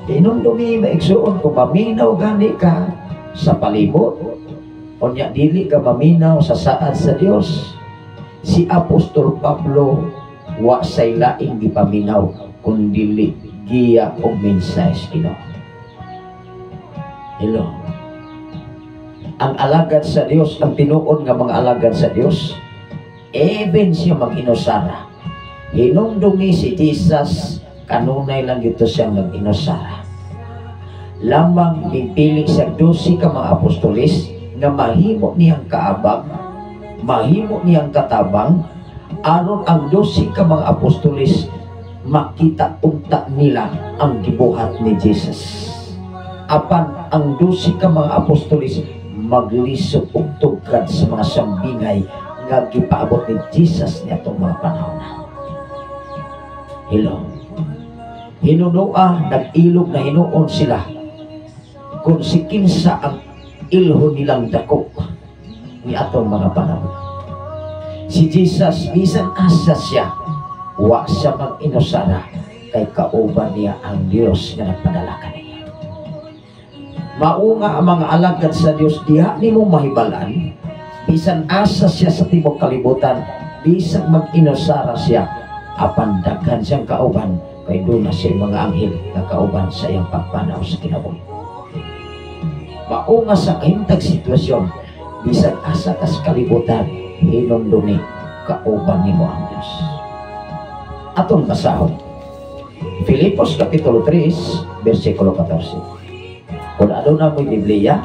Hinumdumi, maigsoon, kung maminaw gani ka sa palibot, unya dili ka maminaw sa saad sa Dios. Si Apostol Pablo wa say laing gipaminaw kun dili giya og mensahe sa Ginoo. Hello. Ang alagad sa Dios, ang tinuod nga mga alagad sa Dios, even siya mag-inusara. Hinumdumi si Jesus, kanunay lang dito siyang nag-inusara. Lamang mipili siya 12 ka mga apostolis nga mahimo niyang kaabag, mahimo niyang katabang, aron ang 12 ka mga apostolis makita unta nila ang gibuhat ni Jesus. Apan ang 12 ka mga apostolis maglisod og tugkad sa mga sambingay nga gipaabot ni Jesus niadtong mga panahon na. Hello. Hinunoa, nag-ilog na hinuon sila kung si kinsa ang ilho nilang dako ni atong mga panahon. Si Jesus, bisan asa siya, wa siya mag-inusara kay kauban niya ang Dios nga nagpadala kaniya. Mao nga ang mga alagad sa Dios diha nimo mahibalan, bisan asa siya sa tibok kalibutan, bisan mag-inusara siya, apan daghan siyang kauban kay doon na siya mga anghel nga kauban sa iyang pagpanaw sa kinabuhi. Mao nga sa kahimtang sitwasyon, bisan asa ka sa kalibutan, hinumdumi kauban nimo ang Dios. Atong basahon. Filipos Kapitulo 3, versikulo 14. Kung aduna mo'y Biblia,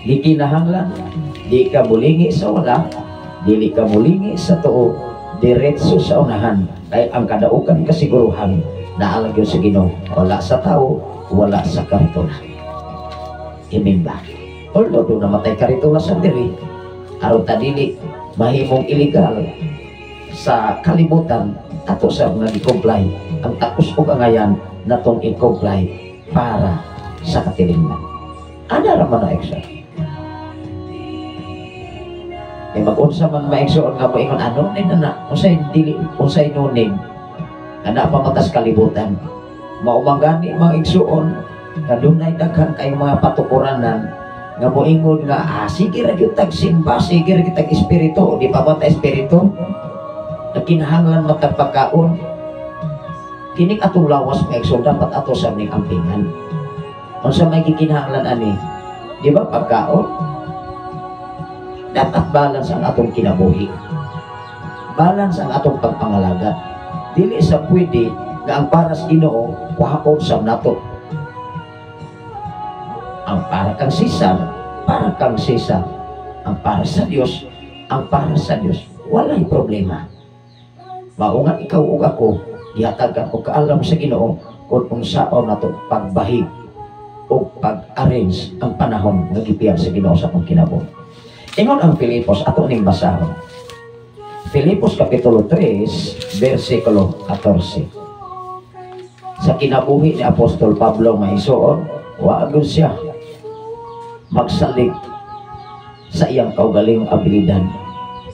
di kinahanglan, di ka mulingi sa wala, dili ka mulingi sa tuo, diretso sa unahan, kay ang kadaukan kasiguruhan naa lang gyud sa Ginoo, wala sa tao, wala sa karitula. Amen ba? Although doon namatay karitula sa diri, aron ta dili mahimong illegal sa kalibutan, ato sa mga gi-comply ang takos og angayan natong i-comply para sa katilingban. Ana ra man na exo. Eh mag-unsa man, maigsoon, nga moingon ano ni na unsay dili, unsay nuning ana pa matas kalibutan. Mao man gani, mga igsuon, kadunay daghan kay mga patukuranan nga moingon nga sige ra gyud tag simba, sige ra gyud tag espiritu, di pa ba ta espiritu? Nagkinahanglan matag pagkaon. Kining atong lawas, mga igsoon, dapat ato sa ning ampingan. Unsa may gikinahanglan ani? Di ba pagkaon? Dapat balance ang atong kinabuhi, balance ang atong pagpangalaga. Dili sa pwede nga ang para sa Ginoo kuhaon sa nato. Ang para kang Cesar, para kang Cesar. Ang para sa Dios, ang para sa Dios. Walay problema. Mao nga ikaw ug ako gihatagan og kaalam sa Ginoo kung unsaon nato pagbahig o pag-arrange ang panahon nga gipiyag sa Ginoo sa atong kinabuhi. Ingon ang Filipos, ato ning basahon. Filipos Kapitulo 3, versikulo 14. Sa kinabuhi ni Apostol Pablo, maigsoon, wa gyud siya magsalig sa iyang kaugalingong abilidad,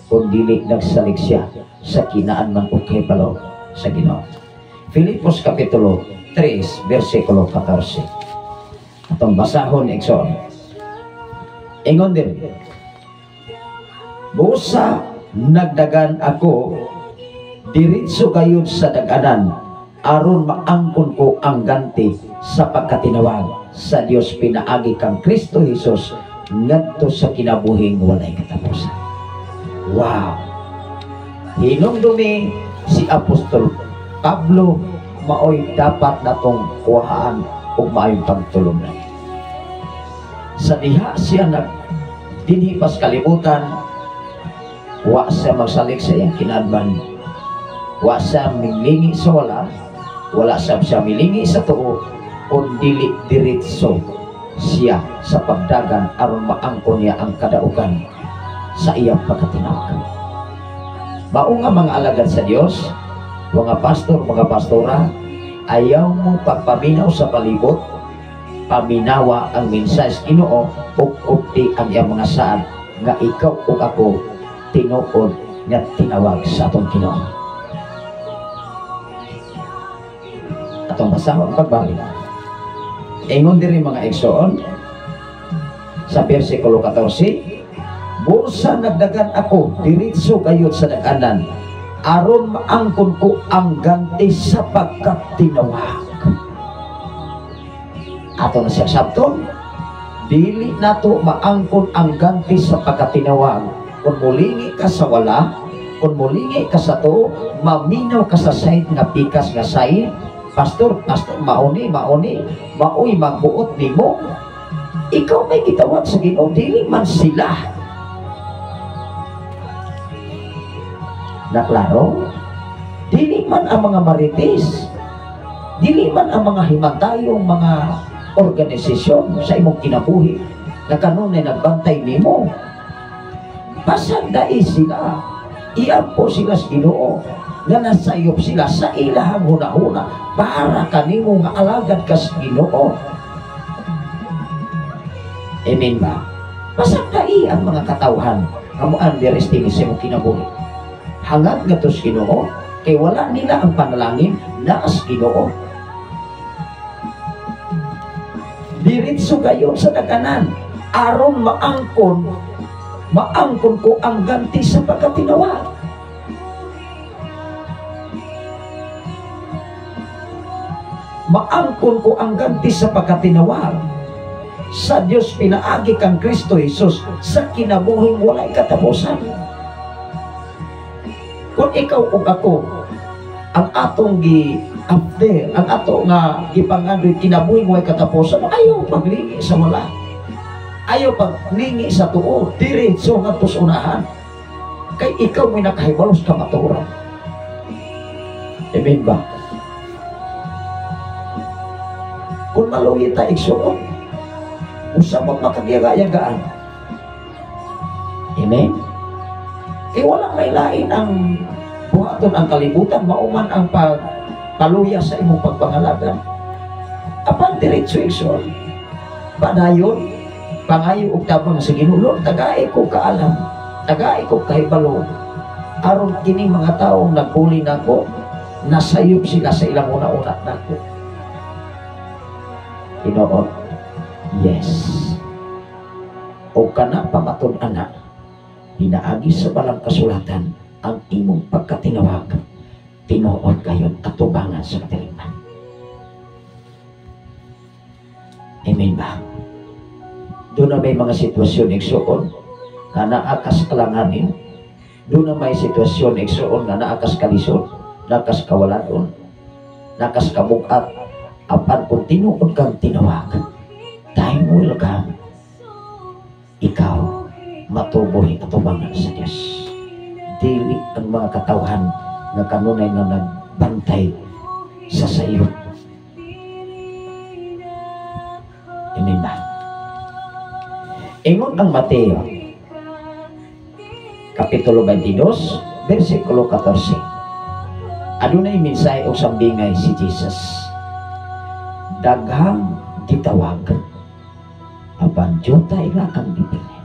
kung dili nagsalig siya sa kinaan man o kahibalo sa Ginoo. Filipos Kapitulo 3, versikulo 14. Atong basahon, igsoon. Ingon din, "Busa nagdagan ako, diretso gayud sa daganan, aron maangkon ko ang ganti sa pagkatinawag sa Dios pinaagi kang Kristo Jesus ngadto sa kinabuhing walay katapusan." Wow! Hinumdumi Si Apostol Pablo maoy dapat natong kuhaan og maayong pagtulungan. Sa diha siya nag dinhi pas kalibutan, wa siya magsalig sa iyang kinadman, wa siya milingi sa wala, wala siya milingi sa tuo, kun dili diretso siya sa pagdagan aron maangkon niya ang kadaugan sa iyang pagkatinawag. Mao nga mga alagad sa Dios, mga pastor, mga pastora, ayaw mo pagpaminaw sa palibot, paminawa ang mensahe sa Ginoo ug upti ang iyang mga saad nga ikaw ug ako tinuod nga tinawag sa atong Ginoo. Atong basahon pagbalik. Ingon diri mga igsoon sa bersikulo 14, bursa nagdagan ako diretso gayud sa daganan aron maangkon ko ang ganti sa pagkatinawag. Ato na siya sabton, dili nato maangkon ang ganti sa pagkatinawag. Kung mulingi ka sa wala, kung mulingi ka sa tuo, maminaw ka sa side nga pikas nga side. Pastor, pastor, mauni, mauni, maoy magbuot nimo. Ikaw may gitawag sa Ginoo, dili man sila. Naklaro? Dili man ang mga marites, dili man ang mga himantayong mga organisasyon sa imong kinabuhi na kanunay nagbantay nimo. Pasag dai sila, iampo sila sa Ginoo nga nasayop sila sa ilahang hunahuna para kanimo nga alagad ka sa Ginoo. Amen ba? Pasag dai ang mga katawhan nga mo underestimate sa imong kinabuhi. Hangad nga to sa Ginoo kay wala nila ang panalangin naas Ginoo. Diretso kayo sa daganan aron maangkon ko ang ganti sa pagkatinawag. Maangkon ko ang ganti sa pagkatinawag sa Dios pinaagi kang Kristo Jesus sa kinabuhing walay katapusan. Kung ikaw ug ako ang atong gi-after, ang ato nga gipangandoy kinabuhing walay katapusan, ayaw paglingi sa wala, ayaw paglingi sa tuo, diretso ngadto sa unahan kay ikaw may nakahibalo sa kamatuoran. Amen ba? Kung maluhi ta igsuon, usa mo makagyaga-yagaan. Amen? Kay wala may lain ang buhaton ang kalibutan, mauman ang pagpaluya sa imong pagpangalagan. Apan diretso igsuon, padayon, pangayo og tabang sa Ginoo, Lord, tagay ko kaalam, tagay ko kahibalo, aron kining mga taong nagpuli nako, nasayop sila sa ilang una-una nako. Ginoo, yes. O kana pamatud-an na, pinaagi sa balang kasulatan ang imong pagkatinawag, tinuod kayon atubangan sa katilingban. Amen ba? Doon na may mga sitwasyon igsuon nga naa kas kalanganin, doon na may sitwasyon igsuon nga naa kas kalisod, naa kas kawaladon, naa kas kabugat. Apan kung tinuod kang tinawag, time will come, ikaw matuboy atubangan sa Diyos. Dili ang mga katawhan nga kanunay nga nagbantay sa sayo. Amen ba? Ingon ang Mateo, Kapitulo 22, versikulo 14. Adunay mensahe o sambingay si Jesus. Daghang gitawag, apan dyotay ra ang gipili.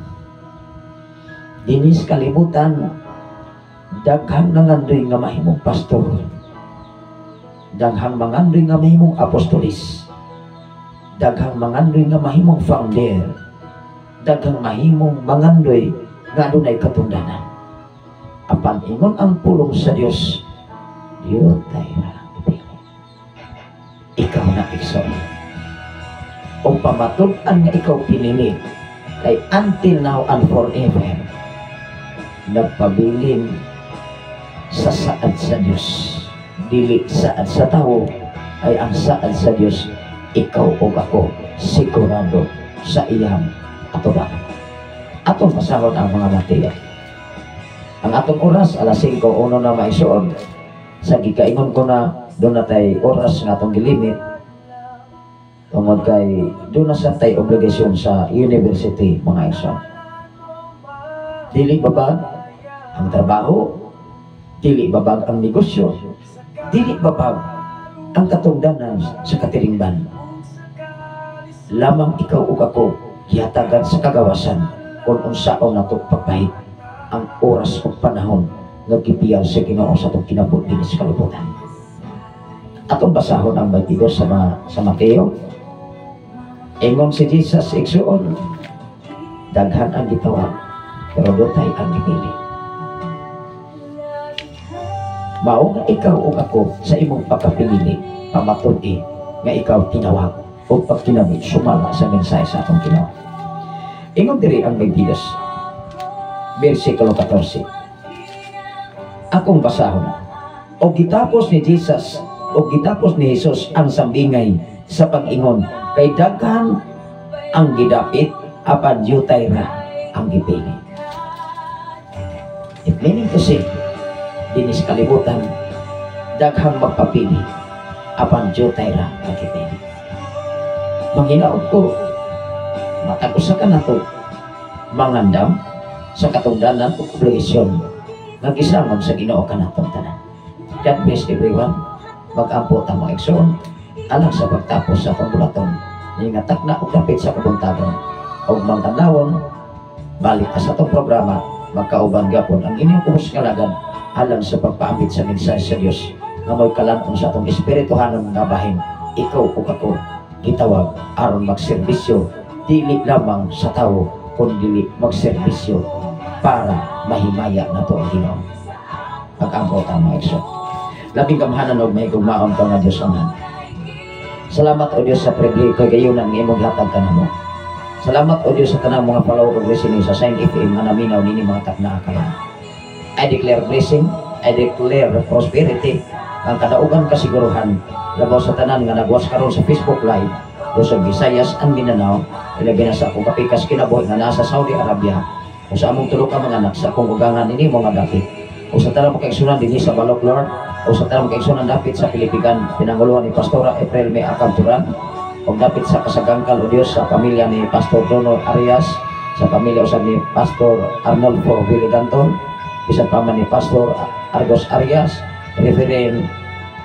Dinis kalibutan, daghang nangandoy nga mahimong pastor, daghang mangandoy nga mahimong apostolis, daghang mangandoy nga mahimong founder, daghang mahimong mangandoy nga adunay katundanan. Apan ingon ang pulong sa Dios, dyotay ra ang gipili. Ikaw na igsoon. O pamatud-an nga ikaw pinili, kay until now and forever, nagpabilin Sa saad sa Dios, dili saad sa tao, ay ang saad sa Dios, ikaw ug ako sigurado sa iyang atubangan. Atong basahon ang mga Mateo. Ang atong oras, alas 5:01 na, maisuon. Sa gikaingon ko na doon na tay oras nga atong gilimit tungod kay doon na sa tay obligasyon sa university, mga igsoon. Dili babag ang trabaho, dili babag ang negosyo, dili babag ang katungdanan sa katilingban. Lamang ikaw ug ako gihatagan sa kagawasan kung unsaon nato pagpahit ang oras ug panahon nga gipiyaw sa Ginoo sa atong kinabuhi dinhi sa kalibutan. Atong basahon ang 22 sa Mateo. Ingon si Jesus, igsuon, daghan ang gitawag, pero dutay ang gipili. Mao nga ikaw ug ako sa imong pagkapinili, pamatud-i nga ikaw tinawag o pagkinabuhi sumala sa mensahe sa atong Ginoo. Ingon diri ang 22, versikulo 14. Akong basahon. O gitapos ni Jesus, o gitapos ni Jesus ang sambingay sa pag-ingon, kay daghan ang gidapit apan yutay ra ang gipili. It meaning to say, dinhi sa kalibutan, daghang magpapili, apan yutay ra ang gipili. Manghinaot ko, matag usa ka nato, mangandam sa katungdanan ug obligasyon nga gisangon sa Ginoo kanatong tanan. God bless everyone. Mag-ampo ta, mga igsoon, alang sa pagtapos sa atong bulaton nga takna ug dapit sa kabuntagon ug mangtandawon balik ta sa atong programa, magkauban gapon ang inyong kubos nga alagad alang sa pagpaambit sa mensahe sa Dios nga mo'y kalan-on sa atong espirituhanon nga bahin. Ikaw ug ako gitawag aron magserbisyo, dili lamang sa tawo kundi magserbisyo para mahimaya nato ang Ginoo. Pag-ampo ta, mga igsoon. Labing gamhanan og mahigugmaon ka nga Dios Amahan. Salamat, O Dios, sa pribilehiyo kagayunan nga imong gihatag kanamo. Salamat, O Dios, sa tanang mga follower ug listening sa Sign FM nga naminaw nini mga takna karon. I declare blessing, I declare prosperity, ang kadaugan kasiguruhan labaw sa tanan nga nagwas karon sa Facebook Live, Luzon, Visayas and Mindanao, ilabi na sa akong kapikas kinabuhi nga nasa Saudi Arabia, o sa among tulo ka mga anak sa akong ugangan ini mga dapit, o sa tanang mga kaigsunan dinhi sa Balok, Lord, o sa tanang mga kaigsunan dapit sa Pilipigan, pinanguluhan ni Pastora April May Akanturan, o dapit sa Kasagangkal, o Diyos, sa pamilya ni Pastor Donald Arias, sa pamilya usab ni Pastor Arnolfo Viliganton, bisan pa man ni Pastor Argos Arias, Reverend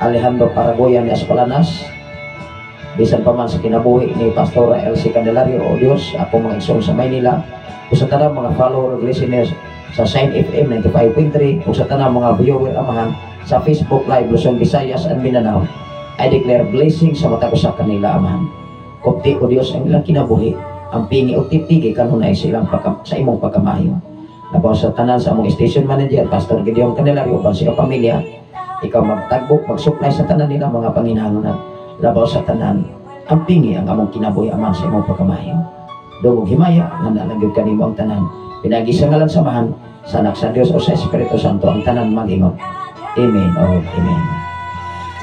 Alejandro Paragoyan ni Aspalanas, bisan pa man sa kinabuhi ni Pastora Elsie Candelario, o Diyos, ako mga igsoon sa Maynila, o sa tanang mga follower ug listeners sa Sign FM 95.3, o sa tanang mga viewer, Amahan, sa Facebook Live, Luzon, Visayas and Mindanao, I declare blessing sa matag usa kanila, Amahan. Kupti, o Diyos, ang ilang kinabuhi, ang pingi o tiptigi kanunay sa imong pagkamayo. Labaw sa tanan sa among station manager, Pastor Gideon Candelario, uban sa iyang pamilya, ikaw magtagbok, magsupply sa tanan nila mga panginahanglan. Labaw sa tanan, ang pingi ang among kinabuhi, Amahan, sa imong pagkamayo. Dungog himaya, nga nalagyod kanimo ang tanan. Pinagi sa ngalan sa Amahan, sa Anak sa Dios o sa Espiritu Santo, ang tanan mag-ingon. Amen o Amen.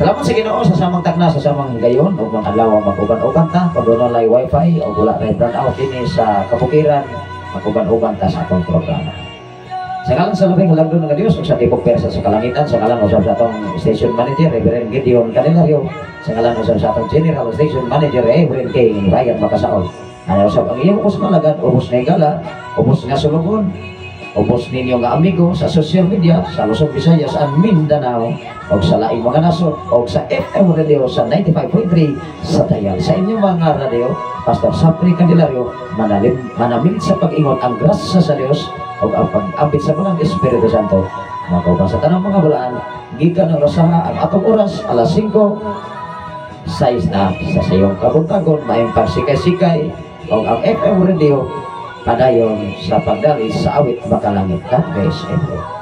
Salamat sa Ginoo sa samang takna, sa samang higayon ug mga adlaw mag-uban-uban ta pag wala wifi o wala ray brown out dinhi sa kabukiran, mag-uban-uban ta sa atong programa. Sa ngalan sa labing halangdon nga Dios ug sa tibok pwersa sa kalangitan, sa ngalan usab sa atong station manager Reverend Gideon Candelario, sa ngalan usab sa atong general station manager Reverend King Ryan Makasaol. Ano usab ang iyong ubos nga alagad, ubos nga higala, ubos nga sulugon, ubos ninyo nga amigo sa social media, sa Luzon, Visayas and Mindanao, o sa laing mga nasod, o sa FM radio sa 95.3 sa Dayal. Sa inyong mga radio, Pastor Sapri Candelario, manalim, manamilit sa pag-ingon ang grasya sa Dios o ang pag-ambit sa Balang Espiritu Santo. Makauban sa tanang mga balaan, gikan ng Rasaha, ang atong oras, alas 5, 6 na sa sayong kabuntagon, maayong pagsikay-sikay, o ang FM radio, padayon sa pagdali sa awit makalangit. God bless everyone.